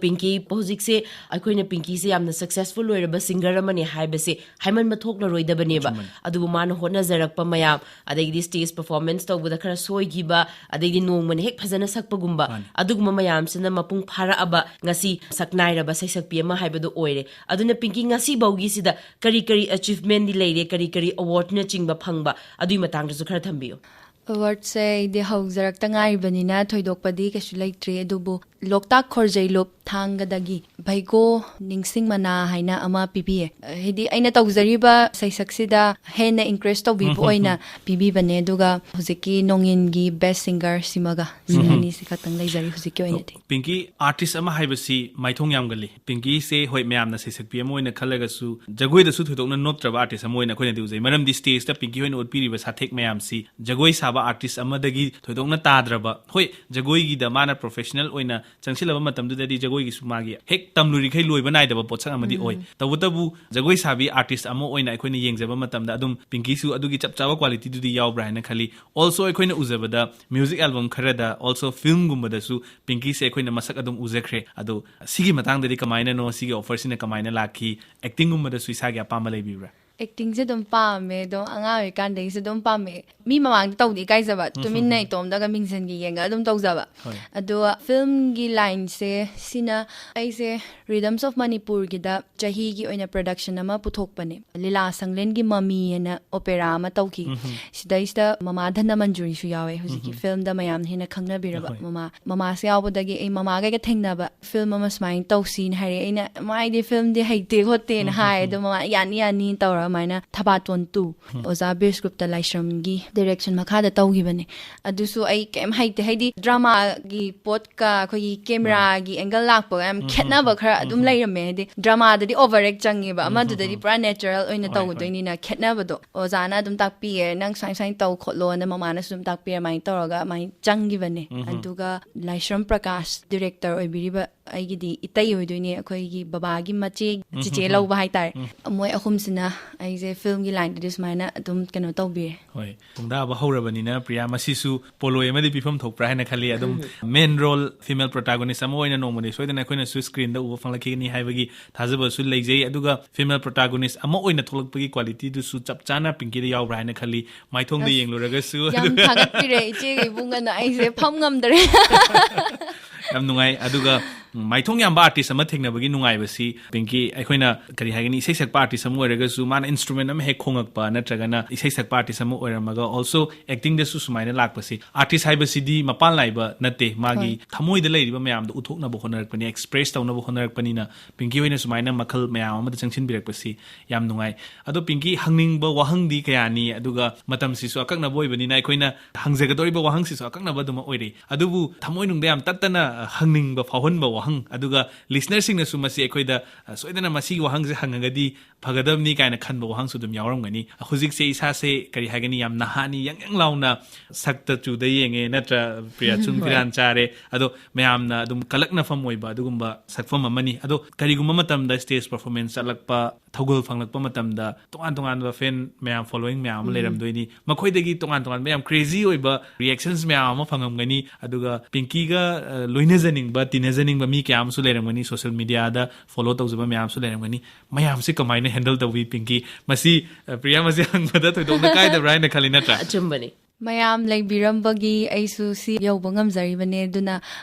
ꯄꯤꯡꯀꯤ ꯍꯧꯖꯤꯛꯁꯦ ꯑꯩꯈꯣꯏꯅ ꯄꯤꯡꯀꯤꯁꯦ ꯌꯥꯝꯅ ꯁꯛꯁꯦꯁꯐꯨꯜ ꯑꯣꯏꯔꯕ ꯁꯤꯡꯒꯔ ꯑꯃꯅꯦ ꯍꯥꯏꯕꯁꯦ ꯍꯥꯏꯃꯟꯕ ꯊꯣꯛꯂꯔꯣꯏꯗꯕꯅꯦꯕ꯫ ꯑꯆꯨꯝꯕꯅꯤ꯫ ꯑꯗꯨꯕꯨ ꯃꯥꯅ ꯍꯣꯠꯅꯖꯔꯛꯄ ꯃꯌꯥꯝ, ꯑꯗꯒꯤꯗꯤ ꯁ꯭ꯇꯦꯖ ꯄꯔꯐꯣꯔꯃꯦꯟꯁ ꯇꯧꯕꯗ ꯈꯔ ꯁꯣꯏꯈꯤꯕ, ꯑꯗꯩꯗꯤ ꯅꯣꯡꯃꯅ ꯍꯦꯛ ꯐꯖꯅ ꯁꯛꯄꯒꯨꯝꯕ, ꯃꯥꯅꯤ꯫ ꯑꯗꯨꯒꯨꯝꯕ ꯃꯌꯥꯝꯁꯤꯅ ꯃꯄꯨꯡ ꯐꯥꯔꯛꯑꯕ ꯉꯁꯤ ꯁꯛꯅꯥꯏꯔꯕ ꯁꯩꯁꯛꯄꯤ ꯑꯃ ꯍꯥꯏꯕꯗꯨ ꯑꯣꯏꯔꯦ꯫ ꯑꯗꯨꯅ ꯄꯤꯡꯀꯤ ꯉꯁꯤ ꯐꯥꯎꯒꯤꯁꯤꯗ ꯀꯔꯤ ꯀꯔꯤ ꯑꯦꯆꯤꯚꯃꯦꯟꯗꯤ ꯂꯩꯔꯦ, ꯀꯔꯤ ꯀꯔꯤ ꯑꯦꯋꯥꯔꯗꯅꯆꯤꯡꯕ ꯐꯪꯕ, ꯑꯗꯨꯒꯤ ꯃꯇꯥꯡꯗꯁꯨ ꯈꯔ ꯊꯝꯕꯤꯌꯨ꯫ ꯑꯦꯋꯥꯔꯗꯁꯦ ꯑꯩꯗꯤ ꯍꯧꯖꯔꯛꯇ ꯉꯥꯏꯔꯤꯕꯅꯤꯅ ꯊꯣꯏꯗꯣꯛꯄꯗꯤ ꯀꯩꯁꯨ ꯂꯩꯇ꯭ꯔꯤ, ꯑꯗꯨꯕꯨ ꯂꯣꯛꯇꯥꯛ ꯈꯣꯔꯖꯩꯂꯨꯞ ꯊꯥꯡꯒꯗꯒꯤ ꯚꯩꯒꯣ ꯅꯤꯡꯁꯤꯡ ꯃꯅꯥ ꯍꯥꯏꯅ ꯑꯃ ꯄꯤꯕꯤꯌꯦ꯫ ꯍꯥꯏꯗꯤ ꯑꯩꯅ ꯇꯧꯖꯔꯤꯕ ꯁꯩꯁꯛꯁꯤꯗ ꯍꯦꯟꯅ ꯏꯟꯀꯔꯦꯖ ꯇꯧꯕꯤꯕ ꯑꯣꯏꯅ ꯄꯤꯕꯤꯕꯅꯦ꯫ ꯑꯗꯨꯒ ꯍꯧꯖꯤꯛꯀꯤ ꯅꯣꯡꯏꯟꯒꯤ ꯕꯦꯁ ꯁꯤꯡꯒꯔ ꯁꯤꯃꯒ ꯁꯤ ꯑꯅꯤꯁꯤ ꯈꯛꯇꯪ ꯂꯩꯖꯔꯤ ꯍꯧꯖꯤꯛꯀꯤ ꯑꯣꯏꯅꯗꯤ꯫ ꯄꯤꯡꯀꯤ, ꯑꯥꯔꯇꯤꯁ ꯑꯃ ꯍꯥꯏꯕꯁꯤ ꯃꯥꯏꯊꯣꯡ ꯌꯥꯝꯒꯜꯂꯤ꯫ ꯄꯤꯡꯀꯤꯁꯦ, ꯍꯣꯏ, ꯃꯌꯥꯝꯅ ꯁꯩꯁꯛꯄꯤ ꯑꯃ ꯑꯣꯏꯅ ꯈꯜꯂꯒꯁꯨ ꯖꯒꯣꯏꯗꯁꯨ ꯊꯣꯏꯗꯣꯛꯅ ꯅꯣꯞꯇ꯭ꯔꯕ ꯑꯥꯔꯇꯤꯁ ꯑꯃ ꯑꯣꯏꯅ ꯑꯩꯈꯣꯏꯅꯗꯤ ꯎꯖꯩ꯫ ꯃꯔꯝꯗꯤ ꯁ꯭ꯇꯦꯖꯇ ꯄꯤꯡꯀꯤ ꯍꯣꯏꯅ ꯎꯠꯄꯤꯔꯤꯕ ꯁꯥꯊꯦꯛ ꯃꯌꯥꯝꯁꯤ ꯖꯒꯣꯏ ꯁꯥꯕ ꯑꯥꯔꯇꯤꯁ ꯑꯃꯗꯒꯤ ꯊꯣꯏꯗꯣꯛꯅ ꯇꯥꯗ꯭ꯔꯕ, ꯍꯣꯏ, ꯖꯒꯣꯏꯒꯤꯗ ꯃꯥꯅ ꯄ꯭ꯔꯣꯐꯦꯁꯅꯦꯜ ꯑꯣꯏꯅ ꯆꯪꯁꯤꯜꯂꯕ ꯃꯇꯝꯗꯨꯗꯗꯤ ꯖꯒꯣꯏꯒꯤꯁꯨ ꯃꯥꯒꯤ ꯍꯦꯛ ꯇꯝꯂꯨꯔꯤꯈꯩ ꯂꯣꯏꯕ ꯅꯥꯏꯗꯕ ꯄꯣꯠꯁꯛ ꯑꯃꯗꯤ ꯑꯣꯏ꯫ ꯇꯧꯕꯇꯕꯨ ꯖꯒꯣꯏ ꯁꯥꯕꯤ ꯑꯥꯔꯇꯤꯁ ꯑꯃ ꯑꯣꯏꯅ ꯑꯩꯈꯣꯏꯅ ꯌꯦꯡꯖꯕ ꯃꯇꯝꯗ ꯑꯗꯨꯝ ꯄꯤꯡꯀꯤꯁꯨ ꯑꯗꯨꯒꯤ ꯆꯞ ꯆꯥꯕ ꯀ꯭ꯋꯥꯂꯤꯇꯤꯗꯨꯗꯤ ꯌꯥꯎꯕ꯭ꯔꯥ ꯍꯥꯏꯅ ꯈꯜꯂꯤ꯫ ꯑꯣꯜꯁꯣ ꯑꯩꯈꯣꯏꯅ ꯎꯖꯕꯗ ꯃ꯭ꯌꯨꯖꯤꯛ ꯑꯦꯜꯕꯝ ꯈꯔꯗ, ꯑꯣꯜꯁꯣ ꯐꯤꯜꯝꯒꯨꯝꯕꯗꯁꯨ ꯄꯤꯡꯀꯤꯁꯦ ꯑꯩꯈꯣꯏꯅ ꯃꯁꯛ ꯑꯗꯨꯝ ꯎꯖꯈ꯭ꯔꯦ꯫ ꯑꯗꯣ ꯁꯤꯒꯤ ꯃꯇꯥꯡꯗꯗꯤ ꯀꯃꯥꯏꯅꯅꯣ, ꯁꯤꯒꯤ ꯑꯣꯐꯔꯁꯤꯅ ꯀꯃꯥꯏꯅ ꯂꯥꯛꯈꯤ? ꯑꯦꯛꯇꯤꯡꯒꯨꯝꯕꯗꯁꯨ ꯏꯁꯥꯒꯤ ꯑꯄꯥꯝꯕ ꯂꯩꯕꯤꯕ꯭ꯔꯥ? ꯑꯦꯛꯇꯤꯡꯁꯦ ꯑꯗꯨꯝ ꯄꯥꯝꯃꯦ, ꯑꯗꯨꯝ ꯑꯉꯥꯡ ꯑꯣꯏꯔꯤꯀꯥꯟꯗꯒꯤꯁꯨ ꯑꯗꯨꯝ ꯄꯥꯝꯃꯦ꯫ ꯃꯤ ꯃꯃꯥꯡꯗ ꯇꯧꯗꯤ ꯏꯀꯥꯏꯖꯕ, ꯇꯨꯃꯤꯟꯅ ꯏꯇꯣꯝꯗꯒ ꯃꯤꯡꯁꯟꯒꯤ ꯌꯦꯡꯉ ꯑꯗꯨꯝ ꯇꯧꯖꯕ꯫ ꯍꯣꯏ꯫ ꯑꯗꯣ ꯐꯤꯂꯝꯒꯤ ꯂꯥꯏꯟꯁꯦ ꯁꯤꯅ, ꯑꯩꯁꯦ Rhythms of Manipurꯒꯤꯗ ꯆꯍꯤꯒꯤ ꯑꯣꯏꯅ ꯄ꯭ꯔꯗꯛꯁꯟ ꯑꯃ ꯄꯨꯊꯣꯛꯄꯅꯦ, ꯂꯤꯂꯥ ꯁꯪꯂꯦꯟꯒꯤ ꯃꯃꯤ ꯍꯥꯏꯅ ꯑꯣꯄꯦꯔꯥ ꯑꯃ ꯇꯧꯈꯤ꯫ ꯁꯤꯗꯩꯁꯤꯗ ꯃꯃꯥ ꯙꯅꯃꯟꯖꯨꯔꯤꯁꯨ ꯌꯥꯎꯋꯦ ꯍꯧꯖꯤꯛꯀꯤ ꯐꯤꯂꯝꯗ, ꯃꯌꯥꯝꯅ ꯍꯦꯟꯅ ꯈꯪꯅꯕꯤꯔꯕ꯫ ꯍꯣꯏ꯫ ꯃꯃꯥ ꯃꯃꯥꯁꯦ ꯌꯥꯎꯕꯗꯒꯤ ꯑꯩ ꯃꯃꯥꯒꯩꯒ ꯊꯦꯡꯅꯕ, ꯐꯤꯂꯝ ꯑꯃ ꯁꯨꯃꯥꯏꯅ ꯇꯧꯁꯤꯅ ꯍꯥꯏꯔꯛꯑꯦ꯫ ꯑꯩꯅ, "ꯃꯥꯏꯗꯤ ꯐꯤꯂꯝꯗꯤ ꯍꯩꯇꯦ ꯈꯣꯠꯇꯦꯅ" ꯍꯥꯏ꯫ ꯑꯗꯣ ꯃꯃꯥ "ꯌꯥꯅꯤ, ꯌꯥꯅꯤ" ꯇꯧꯔ ꯑꯗꯨꯃꯥꯏꯅ ꯊꯕꯥꯇꯣꯟ ꯇꯨ ꯑꯣꯖꯥ ꯕꯤꯔꯁꯒꯨꯞꯇ ꯂꯥꯏꯁ꯭ꯔꯝꯒꯤ ꯗꯤꯔꯦꯛꯁꯟ ꯃꯈꯥꯗ ꯇꯧꯈꯤꯕꯅꯦ꯫ ꯑꯗꯨꯁꯨ ꯑꯩ ꯀꯩꯝ ꯍꯩꯇꯦ, ꯍꯥꯏꯗꯤ ꯗ꯭ꯔꯃꯥꯒꯤ ꯄꯣꯠꯀ ꯑꯩꯈꯣꯏꯒꯤ ꯀꯦꯃꯦꯔꯥꯒꯤ ꯑꯦꯡꯒꯜ ꯂꯥꯛꯄꯒ ꯌꯥꯝ ꯈꯦꯠꯅꯕ ꯈꯔ ꯑꯗꯨꯝ ꯂꯩꯔꯝꯃꯦ꯫ ꯍꯥꯏꯗꯤ ꯗ꯭ꯔꯃꯥꯗꯗꯤ ꯑꯣꯚꯔ ꯑꯦꯛ ꯆꯪꯉꯦꯕ, ꯑꯃꯗꯨꯗꯗꯤ ꯄꯨꯔꯥ ꯅꯦꯆꯔꯦꯜ ꯑꯣꯏꯅ ꯍꯣꯏ, ꯍꯣꯏ꯫ ꯇꯧꯒꯗꯣꯏꯅꯤꯅ ꯈꯦꯠꯅꯕꯗꯣ꯫ ꯑꯣꯖꯥꯅ ꯑꯗꯨꯝ ꯇꯥꯛꯄꯤꯌꯦ, "ꯅꯪ ꯁꯨꯃꯥꯏ ꯁꯨꯃꯥꯏꯅ ꯇꯧ ꯈꯣꯠꯂꯣꯅ" ꯃꯃꯥꯅꯁꯨ ꯑꯗꯨꯝ ꯇꯥꯛꯄꯤꯔꯦ꯫ ꯑꯗꯨꯃꯥꯏꯅ ꯇꯧꯔꯒ ꯑꯗꯨꯃꯥꯏꯅ ꯆꯪꯈꯤꯕꯅꯦ꯫ ꯑꯗꯨꯒ ꯂꯥꯏꯁ꯭ꯔꯝ ꯄ꯭ꯔꯀꯥꯁ ꯗꯤꯔꯦꯛꯇꯔ ꯑꯣꯏꯕꯤꯔꯤꯕ ꯑꯩꯒꯤꯗꯤ ꯏꯇꯩ ꯑꯣꯏꯗꯣꯏꯅꯦ, ꯑꯩꯈꯣꯏꯒꯤ ꯕꯕꯥꯒꯤ ꯃꯆꯦ, ꯆꯤꯆꯦ ꯂꯧꯕ ꯍꯥꯏꯇꯥꯔꯦ꯫ ꯃꯣꯏ ꯑꯍꯨꯝꯁꯤꯅ ꯑꯩꯁꯦ ꯐꯤꯂꯝꯒꯤ ꯂꯥꯏꯟꯗꯗꯤ ꯁꯨꯃꯥꯏꯅ ꯑꯗꯨꯝ ꯀꯩꯅꯣ ꯇꯧꯕꯤꯔꯦ꯫ ꯍꯣꯏ, ꯈꯣꯡꯗꯥꯕ ꯍꯧꯔꯕꯅꯤꯅ ꯄ꯭ꯔꯤꯌꯥ, ꯃꯁꯤꯁꯨ ꯄꯣꯠꯂꯣꯏ ꯑꯃꯗꯤ ꯄꯤꯐꯝ ꯊꯣꯛꯄ꯭ꯔꯥ ꯍꯥꯏꯅ ꯈꯜꯂꯤ꯫ ꯑꯗꯨꯝ ꯃꯦꯟ ꯔꯣꯜ ꯐꯤꯃꯦꯜ ꯄ꯭ꯔꯣꯇꯥꯒꯣꯅꯤꯁ ꯑꯃ ꯑꯣꯏꯅ ꯅꯣꯡꯃꯗꯤ ꯁꯣꯏꯗꯅ ꯑꯩꯈꯣꯏꯅꯁꯨ ꯁ꯭ꯀ꯭ꯔꯤꯟꯗ ꯎꯕ ꯐꯪꯂꯛꯈꯤꯒꯅꯤ ꯍꯥꯏꯕꯒꯤ ꯊꯥꯖꯕꯁꯨ ꯂꯩꯖꯩ꯫ ꯑꯗꯨꯒ ꯐꯤꯃꯦꯜ ꯄ꯭ꯔꯣꯇꯥꯒꯣꯅꯤꯁ ꯑꯃ ꯑꯣꯏꯅ ꯊꯣꯛꯂꯛꯄꯒꯤ ꯀ꯭ꯋꯥꯂꯤꯇꯤꯗꯨꯁꯨ ꯆꯞ ꯆꯥꯅ ꯄꯤꯡꯀꯤꯗ ꯌꯥꯎꯕ꯭ꯔꯥ ꯍꯥꯏꯅ ꯈꯜꯂꯤ꯫ ꯃꯥꯏꯊꯣꯡꯗ ꯑꯁ, ꯌꯦꯡꯂꯨꯔꯒꯁꯨ꯫ ꯌꯥꯝ ꯊꯥꯒꯠꯄꯤꯔꯦ ꯏꯆꯦꯒ ꯏꯕꯨꯡꯒꯅ, ꯑꯩꯁꯦ ꯐꯝ ꯉꯝꯗꯔꯦ꯫ ꯌꯥꯝ ꯅꯨꯡꯉꯥꯏ꯫ ꯑꯗꯨꯒ ꯃꯥꯏꯊꯣꯡ ꯌꯥꯝꯕ ꯑꯥꯔꯇꯤꯁ ꯑꯃ ꯊꯦꯡꯅꯕꯒꯤ ꯅꯨꯡꯉꯥꯏꯕꯁꯤ, ꯄꯤꯡꯀꯤ, ꯑꯩꯈꯣꯏꯅ ꯀꯔꯤ ꯍꯥꯏꯒꯅꯤ, ꯏꯁꯩ ꯁꯛꯄ ꯑꯥꯔꯇꯤꯁ ꯑꯃ ꯑꯣꯏꯔꯒꯁꯨ ꯃꯥꯅ ꯏꯟꯁꯇ꯭ꯔꯨꯃꯦꯟ ꯑꯃ ꯍꯦꯛ ꯈꯣꯡꯉꯛꯄ ꯅꯠꯇ꯭ꯔꯒꯅ ꯏꯁꯩ ꯁꯛꯄ ꯑꯥꯔꯇꯤꯁ ꯑꯃ ꯑꯣꯏꯔꯝꯃꯒ also ꯑꯦꯛꯇꯤꯡꯗꯁꯨ ꯁꯨꯃꯥꯏꯅ ꯂꯥꯛꯄꯁꯤ, ꯑꯥꯔꯇꯤꯁ ꯍꯥꯏꯕꯁꯤꯗꯤ ꯃꯄꯥꯟ ꯅꯥꯏꯕ ꯅꯠꯇꯦ, ꯃꯥꯒꯤ ꯍꯣꯏ꯫ ꯊꯃꯣꯏꯗ ꯂꯩꯔꯤꯕ ꯃꯌꯥꯝꯗꯣ ꯎꯠꯊꯣꯛꯅꯕ ꯍꯣꯠꯅꯔꯛꯄꯅꯤ, ꯑꯦꯛꯁꯄ꯭ꯔꯦꯁ ꯇꯧꯅꯕ ꯍꯣꯠꯅꯔꯛꯄꯅꯤꯅ ꯄꯤꯡꯀꯤ ꯍꯣꯏꯅ ꯁꯨꯃꯥꯏꯅ ꯃꯈꯜ ꯃꯌꯥꯝ ꯑꯃꯗ ꯆꯪꯁꯤꯟꯕꯤꯔꯛꯄꯁꯤ ꯌꯥꯝ ꯅꯨꯡꯉꯥꯏ꯫ ꯑꯗꯣ ꯄꯤꯡꯀꯤ, ꯍꯪꯅꯤꯡꯕ ꯋꯥꯍꯪꯗꯤ ꯀꯌꯥꯅꯤ, ꯑꯗꯨꯒ ꯃꯇꯝꯁꯤꯁꯨ ꯑꯀꯛꯅꯕ ꯑꯣꯏꯕꯅꯤꯅ ꯑꯩꯈꯣꯏꯅ ꯍꯪꯖꯒꯗꯧꯔꯤꯕ ꯋꯥꯍꯪꯁꯤꯁꯨ ꯑꯀꯛꯅꯕ ꯑꯗꯨꯃꯛ ꯑꯣꯏꯔꯦ꯫ ꯑꯗꯨꯕꯨ ꯊꯃꯣꯏꯅꯨꯡꯗ ꯌꯥꯝ ꯇꯠꯇꯅ, ꯑ, ꯍꯪꯅꯤꯡꯕ ꯐꯥꯎꯍꯟꯕ ꯋꯥꯍꯪ, ꯑꯗꯨꯒ ꯂꯤꯁꯅꯔꯁꯤꯡꯅꯁꯨ ꯃꯁꯤ ꯑꯩꯈꯣꯏꯗ, ꯑ, ꯁꯣꯏꯗꯅ ꯃꯁꯤꯒꯤ ꯋꯥꯍꯪꯁꯦ ꯍꯪꯉꯒꯗꯤ ꯐꯒꯗꯕꯅꯤ ꯀꯥꯏꯅ ꯈꯟꯕ ꯋꯥꯍꯪꯁꯨ ꯑꯗꯨꯝ ꯌꯥꯎꯔꯝꯒꯅꯤ꯫ ꯍꯧꯖꯤꯛꯁꯦ ꯏꯁꯥꯁꯦ, ꯀꯔꯤ ꯍꯥꯏꯒꯅꯤ, ꯌꯥꯝ ꯅꯍꯥꯅꯤ, ꯌꯪ ꯌꯪ ꯂꯥꯎꯅ ꯁꯛꯇ ꯆꯨꯗ ꯌꯦꯡꯉꯦ, ꯅꯠꯇ꯭ꯔ ꯄ꯭ꯔꯤꯌꯥ? ꯆꯨꯝ ꯍꯣꯏ꯫ ꯐꯤꯔꯥꯟ ꯆꯥꯔꯦ꯫ ꯑꯗꯣ ꯃꯌꯥꯝꯅ ꯑꯗꯨꯝ ꯀꯂꯛꯅꯐꯝ ꯑꯣꯏꯕ ꯑꯗꯨꯒꯨꯝꯕ ꯁꯛꯐꯝ ꯑꯃꯅꯤ꯫ ꯑꯗꯣ ꯀꯔꯤꯒꯨꯝꯕ ꯃꯇꯝꯗ ꯁ꯭ꯇꯦꯖ ꯄꯔꯐꯣꯔꯃꯦꯟꯁ ꯆꯠꯂꯛꯄ, ꯊꯧꯒꯜ ꯐꯪꯂꯛꯄ ꯃꯇꯝꯗ ꯇꯣꯉꯥꯟ ꯇꯣꯉꯥꯟꯕ ꯐꯦꯟ ꯃꯌꯥꯝ, ꯐꯣꯂꯣꯋꯤꯡ ꯃꯌꯥꯝ ꯑꯃ ꯂꯩꯔꯝꯗꯣꯏꯅꯤ꯫ ꯃꯈꯣꯏꯗꯒꯤ ꯇꯣꯉꯥꯟ ꯇꯣꯉꯥꯟꯕ ꯌꯥꯝ ꯀ꯭ꯔꯦꯖꯤ ꯑꯣꯏꯕ ꯔꯤꯌꯦꯛꯁꯟꯁ ꯃꯌꯥꯝ ꯑꯃ ꯐꯪꯉꯝꯒꯅꯤ꯫ ꯑꯗꯨꯒ ꯄꯤꯡꯀꯤꯒ, ꯑ, ꯂꯣꯏꯅꯖꯅꯤꯡꯕ, ꯇꯤꯟꯅꯖꯅꯤꯡꯕ ꯃꯤ ꯀꯌꯥ ꯑꯃꯁꯨ ꯂꯩꯔꯝꯒꯅꯤ, ꯁꯣꯁꯤꯌꯦꯜ ꯃꯤꯗꯤꯌꯥꯗ ꯐꯣꯂꯣ ꯇꯧꯖꯕ ꯃꯌꯥꯝꯁꯨ ꯂꯩꯔꯝꯒꯅꯤ꯫ ꯃꯌꯥꯝꯁꯤ ꯀꯃꯥꯏꯅ ꯍꯦꯟꯗꯜ ꯇꯧꯕꯤ ꯄꯤꯡꯀꯤ? ꯃꯁꯤ ꯑ, ꯄ꯭ꯔꯤꯌꯥ, ꯃꯁꯤ ꯍꯪꯕꯗ ꯊꯣꯏꯗꯣꯛꯅ ꯀꯥꯏꯗꯕ꯭ꯔꯥ ꯍꯥꯏꯅ ꯈꯜꯂꯤ, ꯅꯠꯇ꯭ꯔꯥ? ꯑꯆꯨꯝꯕꯅꯤ꯫ ꯃꯌꯥꯝ ꯂꯩꯕꯤꯔꯝꯕꯒꯤ ꯑꯩꯁꯨ ꯁꯤ ꯌꯧꯕ ꯉꯝꯖꯔꯤꯕꯅꯦ꯫ ꯑꯗꯨꯅ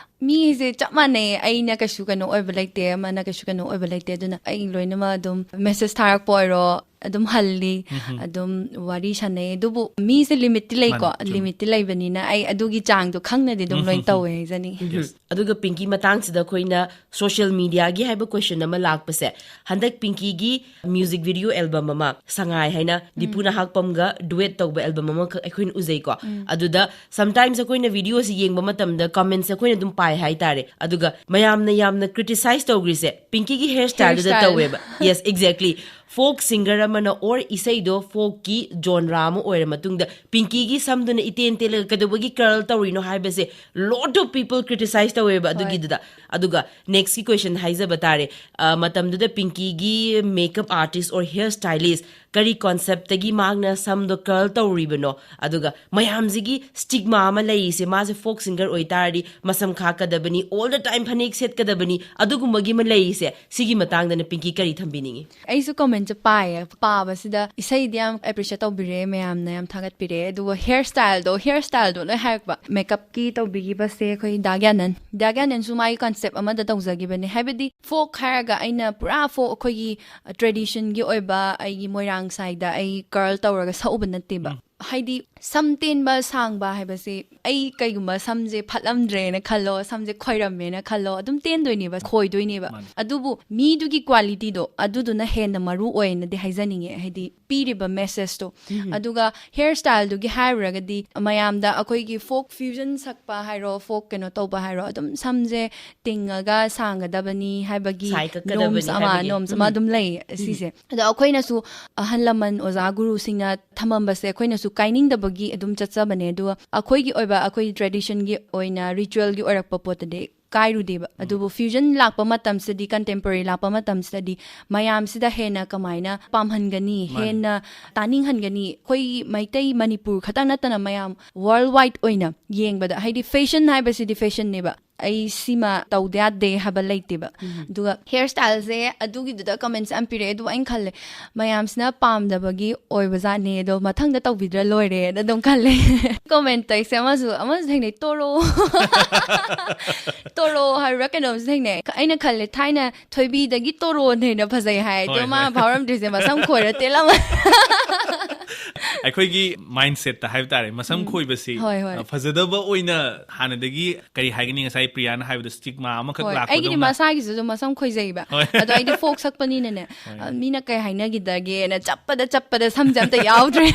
ꯃꯤꯁꯦ ꯆꯞ ꯃꯥꯟꯅꯩ, ꯑꯩꯅ ꯀꯩꯁꯨ ꯀꯩꯅꯣ ꯑꯣꯏꯕ ꯂꯩꯇꯦ, ꯑꯃꯅ ꯀꯩꯁꯨ ꯀꯩꯅꯣ ꯑꯣꯏꯕ ꯂꯩꯇꯦ꯫ ꯑꯗꯨꯅ ꯑꯩ ꯂꯣꯏꯅꯃꯛ ꯑꯗꯨꯝ ꯃꯦꯁꯦꯁ ꯊꯥꯔꯛꯄ ꯑꯣꯏꯔꯣ, ꯑꯗꯨꯝ ꯍꯜꯂꯤ, ꯑꯗꯨꯝ ꯋꯥꯔꯤ ꯁꯥꯟꯅꯩ꯫ ꯑꯗꯨꯕꯨ ꯃꯤꯁꯦ ꯂꯤꯃꯤꯠꯇꯤ ꯂꯩꯀꯣ꯫ ꯃꯥꯅꯦ, ꯆꯨꯝꯃꯦ꯫ ꯂꯤꯃꯤꯠꯇꯤ ꯂꯩꯕꯅꯤꯅ ꯑꯩ ꯑꯗꯨꯒꯤ ꯆꯥꯡꯗꯣ ꯈꯪꯅꯗꯤ ꯑꯗꯨꯝ ꯂꯣꯏ ꯇꯧꯋꯦ ꯍꯥꯏꯖꯅꯤꯡꯉꯤ꯫ Yes. ꯑꯗꯨꯒ ꯄꯤꯡꯀꯤ, ꯃꯇꯥꯡꯁꯤꯗ ꯑꯩꯈꯣꯏꯅ ꯁꯣꯁꯤꯌꯦꯜ ꯃꯤꯗꯤꯌꯥꯒꯤ ꯍꯥꯏꯕ ꯀꯣꯏꯁꯟ ꯑꯃ ꯂꯥꯛꯄꯁꯦ, ꯍꯟꯗꯛ ꯄꯤꯡꯀꯤꯒꯤ ꯃ꯭ꯌꯨꯖꯤꯛ ꯚꯤꯗꯤꯑꯣ ꯑꯦꯜꯕꯝ ꯑꯃ, ꯁꯉꯥꯏ ꯍꯥꯏꯅ ꯗꯤꯄꯨ ꯅꯍꯥꯛꯄꯝꯒ ꯗꯨꯋꯦꯠ ꯇꯧꯕ ꯑꯦꯜꯕꯝ ꯑꯃꯈꯛ ꯑꯩꯈꯣꯏꯅ ꯎꯖꯩꯀꯣ꯫ ꯑꯗꯨꯗ ꯁꯝꯇꯥꯏꯝꯁ ꯑꯩꯈꯣꯏꯅ ꯚꯤꯗꯤꯑꯣꯁꯤ ꯌꯦꯡꯕ ꯃꯇꯝꯗ ꯀꯃꯦꯟꯠꯁꯦ ꯑꯩꯈꯣꯏꯅ ꯑꯗꯨꯝ ꯄꯥꯏ ꯍꯥꯏꯇꯥꯔꯦ꯫ ꯑꯗꯨꯒ ꯃꯌꯥꯝꯅ ꯌꯥꯝꯅ ꯀ꯭ꯔꯤꯇꯤꯁꯥꯏꯁ ꯇꯧꯈ꯭ꯔꯤꯁꯦ ꯄꯤꯡꯀꯤꯒꯤ ꯍꯦꯌꯔ ꯁ꯭ꯇꯥꯏꯜꯗꯨꯗ Hairstyle. ꯇꯧꯋꯦꯕ꯫ Yes, exactly. ꯐꯣꯛ ꯁꯤꯡꯒꯔ ꯑꯃꯅ ꯑꯣꯔ ꯏꯁꯩꯗꯣ ꯐꯣꯛꯀꯤ ꯖꯣꯟꯔꯥ ꯑꯃ ꯑꯣꯏꯔ ꯃꯇꯨꯡꯗ ꯄꯤꯡꯀꯤꯒꯤ ꯁꯝꯗꯨꯅ ꯏꯇꯦꯟ ꯇꯦꯜꯂꯒ ꯀꯩꯗꯧꯕꯒꯤ ꯀꯔꯜ ꯇꯧꯔꯤꯅꯣ ꯍꯥꯏꯕꯁꯦ lot of people criticize ꯇꯧꯋꯦꯕ ꯑꯗꯨꯒꯤꯗꯨꯗ꯫ ꯑꯗꯨꯒ ꯅꯦꯛꯁꯀꯤ ꯀꯣꯏꯁꯟ ꯍꯥꯏꯖꯕ ꯇꯥꯔꯦ꯫ ꯑ, ꯃꯇꯝꯗꯨꯗ ꯄꯤꯡꯀꯤꯒꯤ makeup artist or hair stylist ꯀꯔꯤ ꯀꯣꯟꯁꯦꯞꯇꯒꯤ ꯃꯍꯥꯛꯅ ꯁꯝꯗꯣ ꯀꯔꯜ ꯇꯧꯔꯤꯕꯅꯣ? ꯑꯗꯨꯒ ꯃꯌꯥꯝꯁꯤꯒꯤ ꯁ꯭ꯇꯤꯒꯃꯥ ꯑꯃ ꯂꯩꯔꯤꯁꯦ, ꯃꯥꯁꯦ ꯐꯣꯛ ꯁꯤꯡꯒꯔ ꯑꯣꯏꯇꯥꯔꯗꯤ ꯃꯁꯝ ꯈꯥꯛꯀꯗꯕꯅꯤ, ꯑꯣꯜ ꯗ ꯇꯥꯏꯝ ꯐꯅꯦꯛ ꯁꯦꯠꯀꯗꯕꯅꯤ, ꯑꯗꯨꯒꯨꯝꯕꯒꯤ ꯑꯃ ꯂꯩꯔꯤꯁꯦ, ꯁꯤꯒꯤ ꯃꯇꯥꯡꯗꯅ ꯄꯤꯡꯀꯤ ꯀꯔꯤ ꯊꯝꯕꯤꯅꯤꯡꯉꯤ? ꯑꯩꯁꯨ ꯀꯃꯦꯟꯠꯁꯦ ꯄꯥꯏꯌꯦ꯫ ꯄꯥꯕꯁꯤꯗ ꯏꯁꯩꯗꯤ ꯌꯥꯝ ꯑꯦꯄ꯭ꯔꯤꯁꯤꯌꯦꯠ ꯇꯧꯕꯤꯔꯦ, ꯃꯌꯥꯝꯅ ꯌꯥꯝ ꯊꯥꯒꯠꯄꯤꯔꯦ, ꯑꯗꯨꯒ ꯍꯦꯌꯔ ꯁ꯭ꯇꯥꯏꯜꯗꯣ, ꯍꯦꯌꯔ ꯁ꯭ꯇꯥꯏꯜꯗꯣ ꯂꯣꯏ ꯍꯥꯏꯔꯛꯄ꯫ ꯃꯦꯀꯞꯀꯤ ꯇꯧꯕꯤꯈꯤꯕꯁꯦ ꯑꯩꯈꯣꯏ ꯗꯥ ꯒ꯭ꯌꯥꯅꯟ꯫ ꯗꯥ ꯒ꯭ꯌꯥꯅꯟꯁꯨ ꯃꯥꯒꯤ ꯀꯟꯁꯦꯞ ꯑꯃꯗ ꯇꯧꯖꯈꯤꯕꯅꯦ꯫ ꯍꯥꯏꯕꯗꯤ ꯐꯣꯛ ꯍꯥꯏꯔꯒ ꯑꯩꯅ ꯄꯨꯔꯥ ꯐꯣꯛ ꯑꯩꯈꯣꯏꯒꯤ ꯇ꯭ꯔꯦꯗꯤꯁꯟꯒꯤ ꯑꯣꯏꯕ ꯑꯩꯒꯤ ꯃꯣꯏꯔꯥꯡ ꯁꯥꯏꯗ ꯑꯩ ꯀꯔꯜ ꯇꯧꯔꯒ ꯁꯛꯎꯕ ꯅꯠꯇꯦꯕ꯫ ꯍꯥꯏꯗꯤ ꯁꯝ ꯇꯦꯟꯕ ꯁꯥꯡꯕ ꯍꯥꯏꯕꯁꯦ, ꯑꯩ ꯀꯩꯒꯨꯝꯕ ꯁꯝꯁꯦ ꯐꯠꯂꯝꯗ꯭ꯔꯦꯅ ꯈꯜꯂꯣ, ꯁꯝꯁꯦ ꯈꯣꯏꯔꯝꯃꯦꯅ ꯈꯜꯂꯣ, ꯑꯗꯨꯝ ꯇꯦꯟꯗꯣꯏꯅꯦꯕ, ꯈꯣꯏꯗꯣꯏꯅꯦꯕ꯫ ꯃꯥꯅꯦ꯫ ꯑꯗꯨꯕꯨ ꯃꯤꯗꯨꯒꯤ ꯀ꯭ꯋꯥꯂꯤꯇꯤꯗꯣ ꯑꯗꯨꯗꯨꯅ ꯍꯦꯟꯅ ꯃꯔꯨ ꯑꯣꯏꯅꯗꯤ ꯍꯥꯏꯖꯅꯤꯡꯉꯦ, ꯍꯥꯏꯗꯤ ꯄꯤꯔꯤꯕ ꯃꯦꯁꯦꯁꯇꯣ꯫ ꯑꯗꯨꯒ ꯍꯦꯌꯔ ꯁ꯭ꯇꯥꯏꯜꯗꯨꯒꯤ ꯍꯥꯏꯔꯨꯔꯒꯗꯤ, ꯃꯌꯥꯝꯗ ꯑꯩꯈꯣꯏꯒꯤ ꯐꯣꯛ ꯐ꯭ꯌꯨꯖꯟ ꯁꯛꯄ ꯍꯥꯏꯔꯣ, ꯐꯣꯛ ꯀꯩꯅꯣ ꯇꯧꯕ ꯍꯥꯏꯔꯣ, ꯑꯗꯨꯝ ꯁꯝꯁꯦ ꯇꯤꯡꯉꯒ ꯁꯥꯡꯒꯗꯕꯅꯤ ꯍꯥꯏꯕꯒꯤ ꯁꯥꯏ ꯀꯛꯀꯗꯕꯅꯤ ꯅꯣꯝꯁ ꯑꯃ, ꯍꯥꯏꯕꯒꯤ꯫ ꯅꯣꯝꯁ ꯑꯃ ꯑꯗꯨꯝ ꯂꯩꯌꯦ ꯁꯤꯁꯦ꯫ ꯑꯗꯣ ꯑꯩꯈꯣꯏꯅꯁꯨ ꯑꯍꯜ ꯂꯃꯟ, ꯑꯣꯖꯥ ꯒꯨꯔꯨꯁꯤꯡꯅ ꯊꯝꯃꯝꯕꯁꯦ ꯑꯩꯈꯣꯏꯅꯁꯨ ꯀꯥꯏꯅꯤꯡꯗꯕꯒꯤ ꯑꯗꯨꯝ ꯆꯠꯆꯕꯅꯦ꯫ ꯑꯗꯨꯒ ꯑꯩꯈꯣꯏꯒꯤ ꯑꯣꯏꯕ, ꯑꯩꯈꯣꯏ ꯇ꯭ꯔꯦꯗꯤꯁꯟꯒꯤ ꯑꯣꯏꯅ, ꯔꯤꯆꯨꯋꯦꯜꯒꯤ ꯑꯣꯏꯔꯛꯄ ꯄꯣꯠꯇꯗꯤ ꯀꯥꯏꯔꯨꯗꯦꯕ꯫ ꯑꯗꯨꯕꯨ ꯐ꯭ꯌꯨꯖꯟ ꯂꯥꯛꯄ ꯃꯇꯝꯁꯤꯗꯗꯤ, ꯀꯟꯇꯦꯝꯄꯣꯔꯔꯤ ꯂꯥꯛꯄ ꯃꯇꯝꯁꯤꯗꯗꯤ ꯃꯌꯥꯝꯁꯤꯗ ꯍꯦꯟꯅ ꯀꯃꯥꯏꯅ ꯄꯥꯝꯍꯟꯒꯅꯤ, ꯃꯥꯅꯦ꯫ ꯍꯦꯟꯅ ꯇꯥꯅꯤꯡꯍꯟꯒꯅꯤ? ꯑꯩꯈꯣꯏ ꯃꯩꯇꯩ ꯃꯅꯤꯄꯨꯔ ꯈꯛꯇꯪ ꯅꯠꯇꯅ ꯃꯌꯥꯝ ꯋꯥꯔꯜ ꯋꯥꯏꯗ ꯑꯣꯏꯅ ꯌꯦꯡꯕꯗ, ꯍꯥꯏꯗꯤ ꯐꯦꯁꯟ ꯍꯥꯏꯕꯁꯤꯗꯤ ꯐꯦꯁꯟꯅꯦꯕ, ꯑꯩ ꯁꯤꯃ ꯇꯧꯗ ꯌꯥꯗꯦ ꯍꯥꯏꯕ ꯂꯩꯇꯦꯕ꯫ ꯑꯗꯨꯒ ꯍꯤꯌꯔ ꯁ꯭ꯇꯥꯏꯜꯁꯦ ꯑꯗꯨꯒꯤꯗꯨꯗ ꯀꯃꯦꯟꯠꯁ ꯌꯥꯝ ꯄꯤꯔꯛꯑꯦ, ꯑꯗꯨꯕꯨ ꯑꯩꯅ ꯈꯜꯂꯦ ꯃꯌꯥꯝꯁꯤꯅ ꯄꯥꯝꯗꯕꯒꯤ ꯑꯣꯏꯕꯖꯥꯠꯅꯦ, ꯑꯗꯣ ꯃꯊꯪꯗ ꯇꯧꯕꯤꯗ꯭ꯔ ꯂꯣꯏꯔꯦꯅ ꯑꯗꯨꯝ ꯈꯜꯂꯦ꯫ ꯀꯃꯦꯟꯠ ꯇꯧꯔꯤꯁꯦ ꯑꯃꯁꯨ ꯑꯃꯁꯨ ꯊꯦꯡꯅꯩ, "ꯇꯣꯔꯣ ꯇꯣꯔꯣ" ꯍꯥꯏꯕ꯭ꯔꯥ ꯀꯩꯅꯣꯝꯁꯨ ꯊꯦꯡꯅꯩ꯫ ꯑꯩꯅ ꯈꯜꯂꯦ ꯊꯥꯏꯅ ꯊꯣꯏꯕꯤꯗꯒꯤ ꯇꯣꯔꯣꯅ ꯍꯦꯟꯅ ꯐꯖꯩ ꯍꯥꯏ, ꯑꯗꯣ ꯍꯣꯏ, ꯃꯥ ꯍꯣꯏ꯫ ꯐꯥꯎꯔꯝꯗ꯭ꯔꯤꯁꯦ ꯃꯁꯝ ꯈꯣꯏꯔ ꯇꯦꯜꯂꯝꯃ꯫ ꯑꯩꯈꯣꯏꯒꯤ ꯃꯥꯏꯟꯁꯦꯠꯇ ꯍꯥꯏꯕ ꯇꯥꯔꯦ, ꯃꯁꯝ ꯈꯣꯏꯕꯁꯤ ꯍꯣꯏ, ꯍꯣꯏ꯫ ꯑ, ꯐꯖꯗꯕ ꯑꯣꯏꯅ ꯍꯥꯟꯅꯗꯒꯤ, ꯀꯔꯤ ꯍꯥꯏꯒꯅꯤ, ꯉꯁꯥꯏ ꯄ꯭ꯔꯤꯌꯥꯅ ꯍꯥꯏꯕꯗꯣ, ꯁ꯭ꯇꯤꯛꯃꯥ ꯑꯃꯈꯛ ꯍꯣꯏ, ꯂꯥꯛꯄꯗꯧꯅ꯫ ꯑꯩꯒꯤꯗꯤ ꯃꯁꯥꯒꯤꯁꯨ ꯑꯗꯨꯝ ꯃꯁꯝ ꯈꯣꯏꯖꯩꯕ꯫ ꯍꯣꯏ꯫ ꯑꯗꯣ ꯑꯩꯗꯤ ꯐꯣꯛ ꯁꯛꯄꯅꯤꯅꯅꯦ, ꯑ, ꯃꯤꯅ ꯀꯩ ꯍꯥꯏꯅꯈꯤꯗꯒꯦꯅ ꯆꯞꯄꯗ ꯆꯞꯄꯗ ꯁꯝꯁꯦ ꯑꯝꯇ ꯌꯥꯎꯗ꯭ꯔꯦ꯫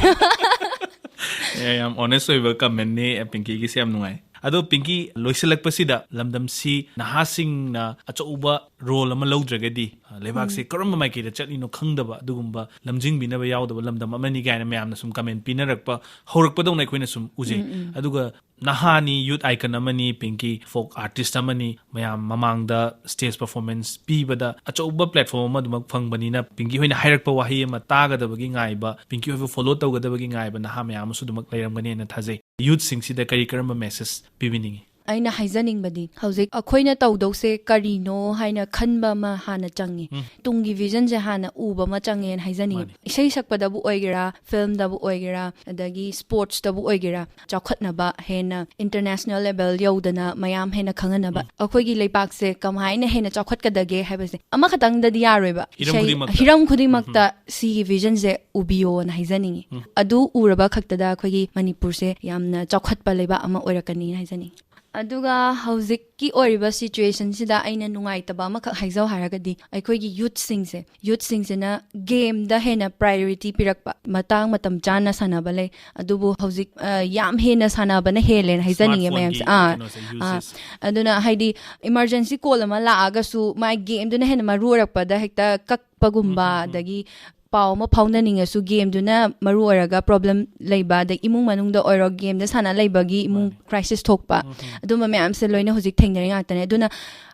ꯑꯦ, ꯌꯥꯝ ꯑꯣꯅꯦꯁ ꯑꯣꯏꯕ ꯀꯃꯦꯟꯅꯤ, ꯄꯤꯡꯀꯤꯒꯤꯁꯦ ꯌꯥꯝ ꯅꯨꯡꯉꯥꯏ꯫ ꯑꯗꯣ ꯄꯤꯡꯀꯤ, ꯂꯣꯏꯁꯤꯜꯂꯛꯄꯁꯤꯗ ꯂꯝꯗꯝꯁꯤ ꯅꯍꯥꯁꯤꯡꯅ ꯑꯆꯧꯕ ꯔꯣꯜ ꯑꯃ ꯂꯧꯗ꯭ꯔꯒꯗꯤ, ꯑ, ꯂꯩꯕꯥꯛꯁꯦ ꯀꯔꯝꯕ ꯃꯥꯏꯀꯩꯗ ꯆꯠꯂꯤꯅꯣ ꯈꯪꯗꯕ, ꯑꯗꯨꯒꯨꯝꯕ ꯂꯝꯖꯤꯡꯕꯤꯅꯕ ꯌꯥꯎꯗꯕ ꯂꯝꯗꯝ ꯑꯃꯅꯤ ꯀꯥꯏꯅ ꯃꯌꯥꯝꯅ ꯁꯨꯝ ꯀꯃꯦꯟ ꯄꯤꯅꯔꯛꯄ ꯍꯧꯔꯛꯄꯗꯧꯅ ꯑꯩꯈꯣꯏꯅ ꯁꯨꯝ ꯎꯖꯩ꯫ ꯑꯗꯨꯒ ꯅꯍꯥꯅꯤ, ꯌꯨꯠ ꯑꯥꯏꯀꯟ ꯑꯃꯅꯤ, ꯄꯤꯡꯀꯤ ꯐꯣꯛ ꯑꯥꯔꯇꯤꯁ ꯑꯃꯅꯤ, ꯃꯌꯥꯝ ꯃꯃꯥꯡꯗ ꯁ꯭ꯇꯦꯖ ꯄꯔꯐꯣꯔꯃꯦꯟꯁ ꯄꯤꯕꯗ ꯑꯆꯧꯕ ꯄ꯭ꯂꯦꯠꯐꯣꯔꯝ ꯑꯃ ꯑꯗꯨꯃꯛ ꯐꯪꯕꯅꯤꯅ, ꯄꯤꯡꯀꯤ ꯍꯣꯏꯅ ꯍꯥꯏꯔꯛꯄ ꯋꯥꯍꯩ ꯑꯃ ꯇꯥꯒꯗꯕꯒꯤ ꯉꯥꯏꯕ, ꯄꯤꯡꯀꯤ ꯍꯣꯏꯕꯨ ꯐꯣꯂꯣ ꯇꯧꯒꯗꯕꯒꯤ ꯉꯥꯏꯕ ꯅꯍꯥ ꯃꯌꯥꯝ ꯑꯃꯁꯨ ꯑꯗꯨꯃꯛ ꯂꯩꯔꯝꯒꯅꯤ ꯍꯥꯏꯅ ꯊꯥꯖꯩ꯫ ꯌꯨꯠꯁꯤꯡꯁꯤꯗ ꯀꯔꯤ ꯀꯔꯝꯕ ꯃꯦꯁꯦꯖ ꯄꯤꯕꯤꯅꯤꯡꯉꯤ? ꯑꯩꯅ ꯍꯥꯏꯖꯅꯤꯡꯕꯗꯤ, ꯍꯧꯖꯤꯛ ꯑꯩꯈꯣꯏꯅ ꯇꯧꯗꯧꯁꯦ ꯀꯔꯤꯅꯣ ꯍꯥꯏꯅ ꯈꯟꯕ ꯑꯃ ꯍꯥꯟꯅ ꯆꯪꯉꯤ꯫ ꯇꯨꯡꯒꯤ ꯚꯤꯖꯟꯁꯦ ꯍꯥꯟꯅ ꯎꯕ ꯑꯃ ꯆꯪꯉꯦꯅ ꯍꯥꯏꯖꯅꯤꯡꯉꯤ꯫ ꯃꯥꯅꯤ꯫ ꯏꯁꯩ ꯁꯛꯄꯗꯕꯨ ꯑꯣꯏꯒꯦꯔꯥ, ꯐꯤꯜꯝꯗꯕꯨ ꯑꯣꯏꯒꯦꯔꯥ, ꯑꯗꯒꯤ ꯁ꯭ꯄꯣꯔꯠꯁꯇꯕꯨ ꯑꯣꯏꯒꯦꯔꯥ, ꯆꯥꯎꯈꯠꯅꯕ, ꯍꯦꯟꯅ ꯏꯟꯇꯔꯅꯦꯁꯅꯦꯜ ꯂꯦꯚꯦꯜ ꯌꯧꯗꯅ ꯃꯌꯥꯝ ꯍꯦꯟꯅ ꯈꯪꯍꯟꯅꯕ, ꯑꯩꯈꯣꯏꯒꯤ ꯂꯩꯕꯥꯛꯁꯦ ꯀꯃꯥꯏꯅ ꯍꯦꯟꯅ ꯆꯥꯎꯈꯠꯀꯗꯒꯦ ꯍꯥꯏꯕꯁꯦ ꯑꯃꯈꯛꯇꯪꯗꯗꯤ ꯌꯥꯔꯣꯏꯕ꯫ ꯍꯤꯔꯝ ꯏꯁꯩ, ꯈꯨꯗꯤꯡꯃꯛꯇ꯫ ꯍꯤꯔꯝ ꯈꯨꯗꯤꯡꯃꯛꯇ ꯁꯤꯒꯤ ꯚꯤꯖꯟꯁꯦ ꯎꯕꯤꯌꯣꯅ ꯍꯥꯏꯖꯅꯤꯡꯉꯤ꯫ ꯑꯗꯨ ꯎꯔꯕ ꯈꯛꯇꯗ ꯑꯩꯈꯣꯏꯒꯤ ꯃꯅꯤꯄꯨꯔꯁꯦ ꯌꯥꯝꯅ ꯆꯥꯎꯈꯠꯄ ꯂꯩꯕꯥꯛ ꯑꯃ ꯑꯣꯏꯔꯛꯀꯅꯤꯅ ꯍꯥꯏꯖꯅꯤꯡꯉꯤ꯫ ꯑꯗꯨꯒ ꯍꯧꯖꯤꯛꯀꯤ ꯑꯣꯏꯔꯤꯕ ꯁꯤꯆꯨꯋꯦꯁꯟꯁꯤꯗ ꯑꯩꯅ ꯅꯨꯡꯉꯥꯏꯇꯕ ꯑꯃꯈꯛ ꯍꯥꯏꯖꯧ ꯍꯥꯏꯔꯒꯗꯤ, ꯑꯩꯈꯣꯏꯒꯤ ꯌꯨꯠꯁꯤꯡꯁꯦ, ꯌꯨꯠꯁꯤꯡꯁꯤꯅ ꯒꯦꯝꯗ ꯍꯦꯟꯅ ꯄ꯭ꯔꯥꯏꯌꯣꯔꯤꯇꯤ ꯄꯤꯔꯛꯄ, ꯃꯇꯥꯡ ꯃꯇꯝ ꯆꯥꯅ ꯁꯥꯟꯅꯕ ꯂꯩ, ꯑꯗꯨꯕꯨ ꯍꯧꯖꯤꯛ, ꯑ, ꯌꯥꯝ ꯍꯦꯟꯅ ꯁꯥꯟꯅꯕꯅ ꯍꯦꯜꯂꯦꯅ ꯍꯥꯏꯖꯅꯤꯡꯉꯦ Smartphone-ꯒꯤ ꯃꯌꯥꯝꯁꯦ꯫ ꯑꯥ, ꯀꯩꯅꯣꯁꯦ, ꯑꯥ, usage꯫ ꯑꯗꯨꯅ ꯍꯥꯏꯗꯤ ꯏꯃꯥꯔꯖꯦꯟꯁꯤ ꯀꯣꯜ ꯑꯃ ꯂꯥꯛꯑꯒꯁꯨ ꯃꯥꯏ ꯒꯦꯝꯗꯨꯅ ꯍꯦꯟꯅ ꯃꯔꯨ ꯑꯣꯏꯔꯛꯄꯗ ꯍꯦꯛꯇ ꯀꯛꯄꯒꯨꯝꯕ, ꯑꯗꯒꯤ ꯄꯥꯎ ꯑꯃ ꯐꯥꯎꯅꯅꯤꯡꯉꯁꯨ ꯒꯦꯝꯗꯨꯅ ꯃꯔꯨ ꯑꯣꯏꯔꯒ ꯄ꯭ꯔꯣꯕ꯭ꯂꯦꯝ ꯂꯩꯕ, ꯑꯗꯩ ꯏꯃꯨꯡ ꯃꯅꯨꯡꯗ ꯑꯣꯏꯔꯣ ꯒꯦꯝꯗ ꯁꯥꯟꯅ ꯂꯩꯕꯒꯤ ꯏꯃꯨꯡ ꯀ꯭ꯔꯥꯏꯁꯤꯁ ꯊꯣꯛꯄ, ꯑꯗꯨꯝꯕ ꯃꯌꯥꯝꯁꯦ ꯂꯣꯏꯅ ꯍꯧꯖꯤꯛ ꯊꯦꯡꯅꯔꯤ ꯉꯥꯛꯇꯅꯦ꯫ ꯑꯗꯨꯅ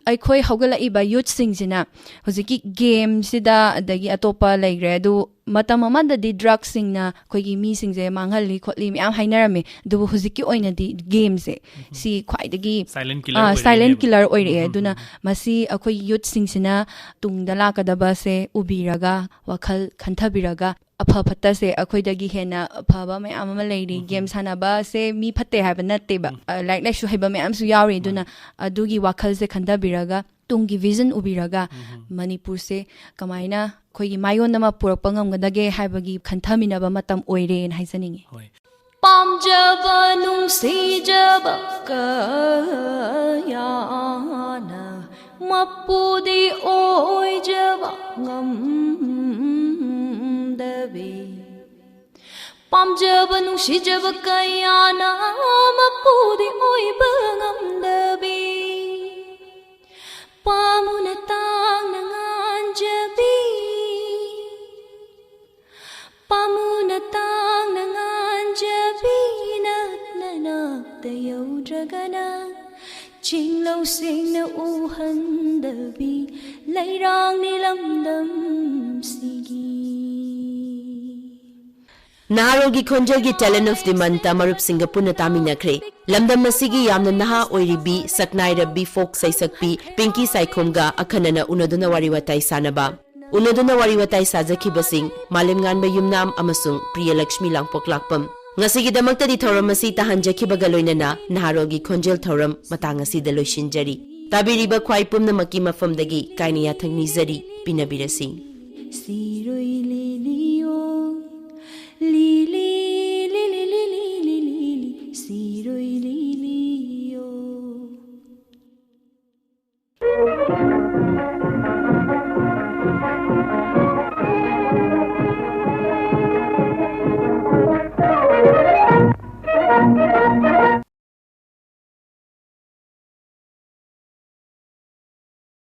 ꯑꯩꯈꯣꯏ ꯍꯧꯒꯠꯂꯛꯏꯕ ꯌꯨꯠꯁꯤꯡꯁꯤꯅ ꯍꯧꯖꯤꯛꯀꯤ ꯒꯦꯝꯁꯤꯗ, ꯑꯗꯒꯤ ꯑꯇꯣꯞꯄ ꯂꯩꯈ꯭ꯔꯦ, ꯑꯗꯨ ꯃꯇꯝ ꯑꯃꯗꯗꯤ ꯗ꯭ꯔꯒꯁꯤꯡꯅ ꯑꯩꯈꯣꯏꯒꯤ ꯃꯤꯁꯤꯡꯁꯦ ꯃꯥꯡꯍꯜꯂꯤ ꯈꯣꯠꯂꯤ ꯃꯌꯥꯝ ꯍꯥꯏꯅꯔꯝꯃꯦ, ꯑꯗꯨꯕꯨ ꯍꯧꯖꯤꯛꯀꯤ ꯑꯣꯏꯅꯗꯤ ꯒꯦꯝꯁꯦ ꯁꯤ ꯈ꯭ꯋꯥꯏꯗꯒꯤ Silent ꯑꯥ, silent ꯀꯤꯂꯔ killer ꯑꯣꯏꯔꯛꯑꯦ꯫ ꯑꯗꯨꯅ ꯃꯁꯤ ꯑꯩꯈꯣꯏ ꯌꯨꯠꯁꯤꯡꯁꯤꯅ ꯇꯨꯡꯗ ꯂꯥꯛꯀꯗꯕꯁꯦ ꯎꯕꯤꯔꯒ, ꯋꯥꯈꯜ ꯈꯟꯊꯕꯤꯔꯒ, ꯑꯐ ꯐꯠꯇꯁꯦ ꯑꯩꯈꯣꯏꯗꯒꯤ ꯍꯦꯟꯅ ꯐꯕ ꯃꯌꯥꯝ ꯑꯃ ꯂꯩꯔꯤ꯫ ꯒꯦꯝ ꯁꯥꯟꯅꯕꯁꯦ ꯃꯤ ꯐꯠꯇꯦ ꯍꯥꯏꯕ ꯅꯠꯇꯦꯕ꯫ ꯑ, ꯂꯥꯏꯔꯤꯛ ꯂꯥꯏꯁꯨ ꯍꯩꯕ ꯃꯌꯥꯝꯁꯨ ꯌꯥꯎꯔꯤ꯫ ꯑꯗꯨꯅ ꯑꯗꯨꯒꯤ ꯋꯥꯈꯜꯁꯦ ꯈꯟꯊꯕꯤꯔꯒ, ꯇꯨꯡꯒꯤ ꯚꯤꯖꯟ ꯎꯕꯤꯔꯒ, ꯃꯅꯤꯄꯨꯔꯁꯦ ꯀꯃꯥꯏꯅ ꯑꯩꯈꯣꯏꯒꯤ ꯃꯥꯏꯌꯣꯟ ꯑꯃ ꯄꯨꯔꯛꯄ ꯉꯝꯒꯗꯒꯦ ꯍꯥꯏꯕꯒꯤ ꯈꯟꯊꯃꯤꯟꯅꯕ ꯃꯇꯝ ꯑꯣꯏꯔꯦꯅ ꯍꯥꯏꯖꯅꯤꯡꯉꯤ꯫ ꯍꯣꯏ꯫ ꯄꯥꯝꯖꯕ ꯅꯨꯡꯁꯤꯖꯕ ꯀꯌꯥꯅ ꯃꯄꯨꯗꯤ ꯑꯣꯏꯖꯕ ꯉꯝꯗꯕꯤ꯫ ꯄꯥꯝꯖꯕ ꯅꯨꯡꯁꯤꯖꯕ ꯀꯌꯥꯅ ꯃꯄꯨꯗꯤ ꯑꯣꯏꯕ ꯉꯝꯗꯕꯤ꯫ ꯄꯥꯃꯨꯅ ꯇꯥꯡꯅ ꯉꯥꯟꯖꯕꯤ꯫ ꯄꯥꯃꯨꯅ ꯇꯥꯡꯅ ꯉꯥꯟꯖꯕꯤ꯫ ꯅꯛꯅ ꯅꯥꯛꯇ ꯌꯧꯗ꯭ꯔꯒꯅ ꯆꯤꯡꯂꯧꯁꯤꯡꯅ ꯎꯍꯟꯗꯕꯤ ꯂꯩꯔꯥꯡꯅꯤ ꯂꯝꯗꯝꯁꯤꯒꯤ꯫ ꯅꯍꯥꯔꯣꯜꯒꯤ ꯈꯣꯟꯖꯦꯜꯒꯤ Talent of the Monthꯇ ꯃꯔꯨꯞꯁꯤꯡꯒ ꯄꯨꯟꯅ ꯇꯥꯃꯤꯟꯅꯈ꯭ꯔꯦ꯫ ꯂꯝꯗꯝ ꯑꯁꯤꯒꯤ ꯌꯥꯝꯅ ꯅꯍꯥ ꯑꯣꯏꯔꯤꯕꯤ ꯁꯛꯅꯥꯏꯔꯕꯤ ꯐꯣꯛ ꯁꯩꯁꯛꯄꯤ ꯄꯤꯡꯀꯤ ꯁꯥꯏꯈꯣꯝꯒ ꯑꯈꯟꯅꯅ ꯎꯅꯗꯨꯅ ꯋꯥꯔꯤ ꯋꯥꯇꯥꯏ ꯁꯥꯟꯅꯕ꯫ ꯎꯅꯗꯨꯅ ꯋꯥꯔꯤ ꯋꯥꯇꯥꯏ ꯁꯥꯖꯈꯤꯕꯁꯤꯡ ꯃꯥꯂꯦꯝꯉꯥꯟꯕ ꯌꯨꯝꯅꯥꯝ ꯑꯃꯁꯨꯡ ꯄ꯭ꯔꯤꯌꯂꯛꯁꯃꯤ ꯂꯥꯡꯄꯣꯛꯂꯥꯛꯄꯝ꯫ ꯉꯁꯤꯒꯤꯗꯃꯛꯇꯗꯤ ꯊꯧꯔꯝ ꯑꯁꯤ ꯇꯥꯍꯟꯖꯈꯤꯕꯒ ꯂꯣꯏꯅꯅ ꯅꯍꯥꯔꯣꯜꯒꯤ ꯈꯣꯟꯖꯦꯜ ꯊꯧꯔꯝ ꯃꯇꯥꯡ ꯑꯁꯤꯗ ꯂꯣꯏꯁꯤꯟꯖꯔꯤ꯫ ꯇꯥꯕꯤꯔꯤꯕ ꯈ꯭ꯋꯥꯏ ꯄꯨꯝꯅꯃꯛꯀꯤ ꯃꯐꯝꯗꯒꯤ ꯀꯥꯏꯅ ꯌꯥꯊꯪ ꯅꯤꯖꯔꯤ, ꯄꯤꯅꯕꯤꯔꯁꯤ꯫ ꯁꯤꯔꯣꯏ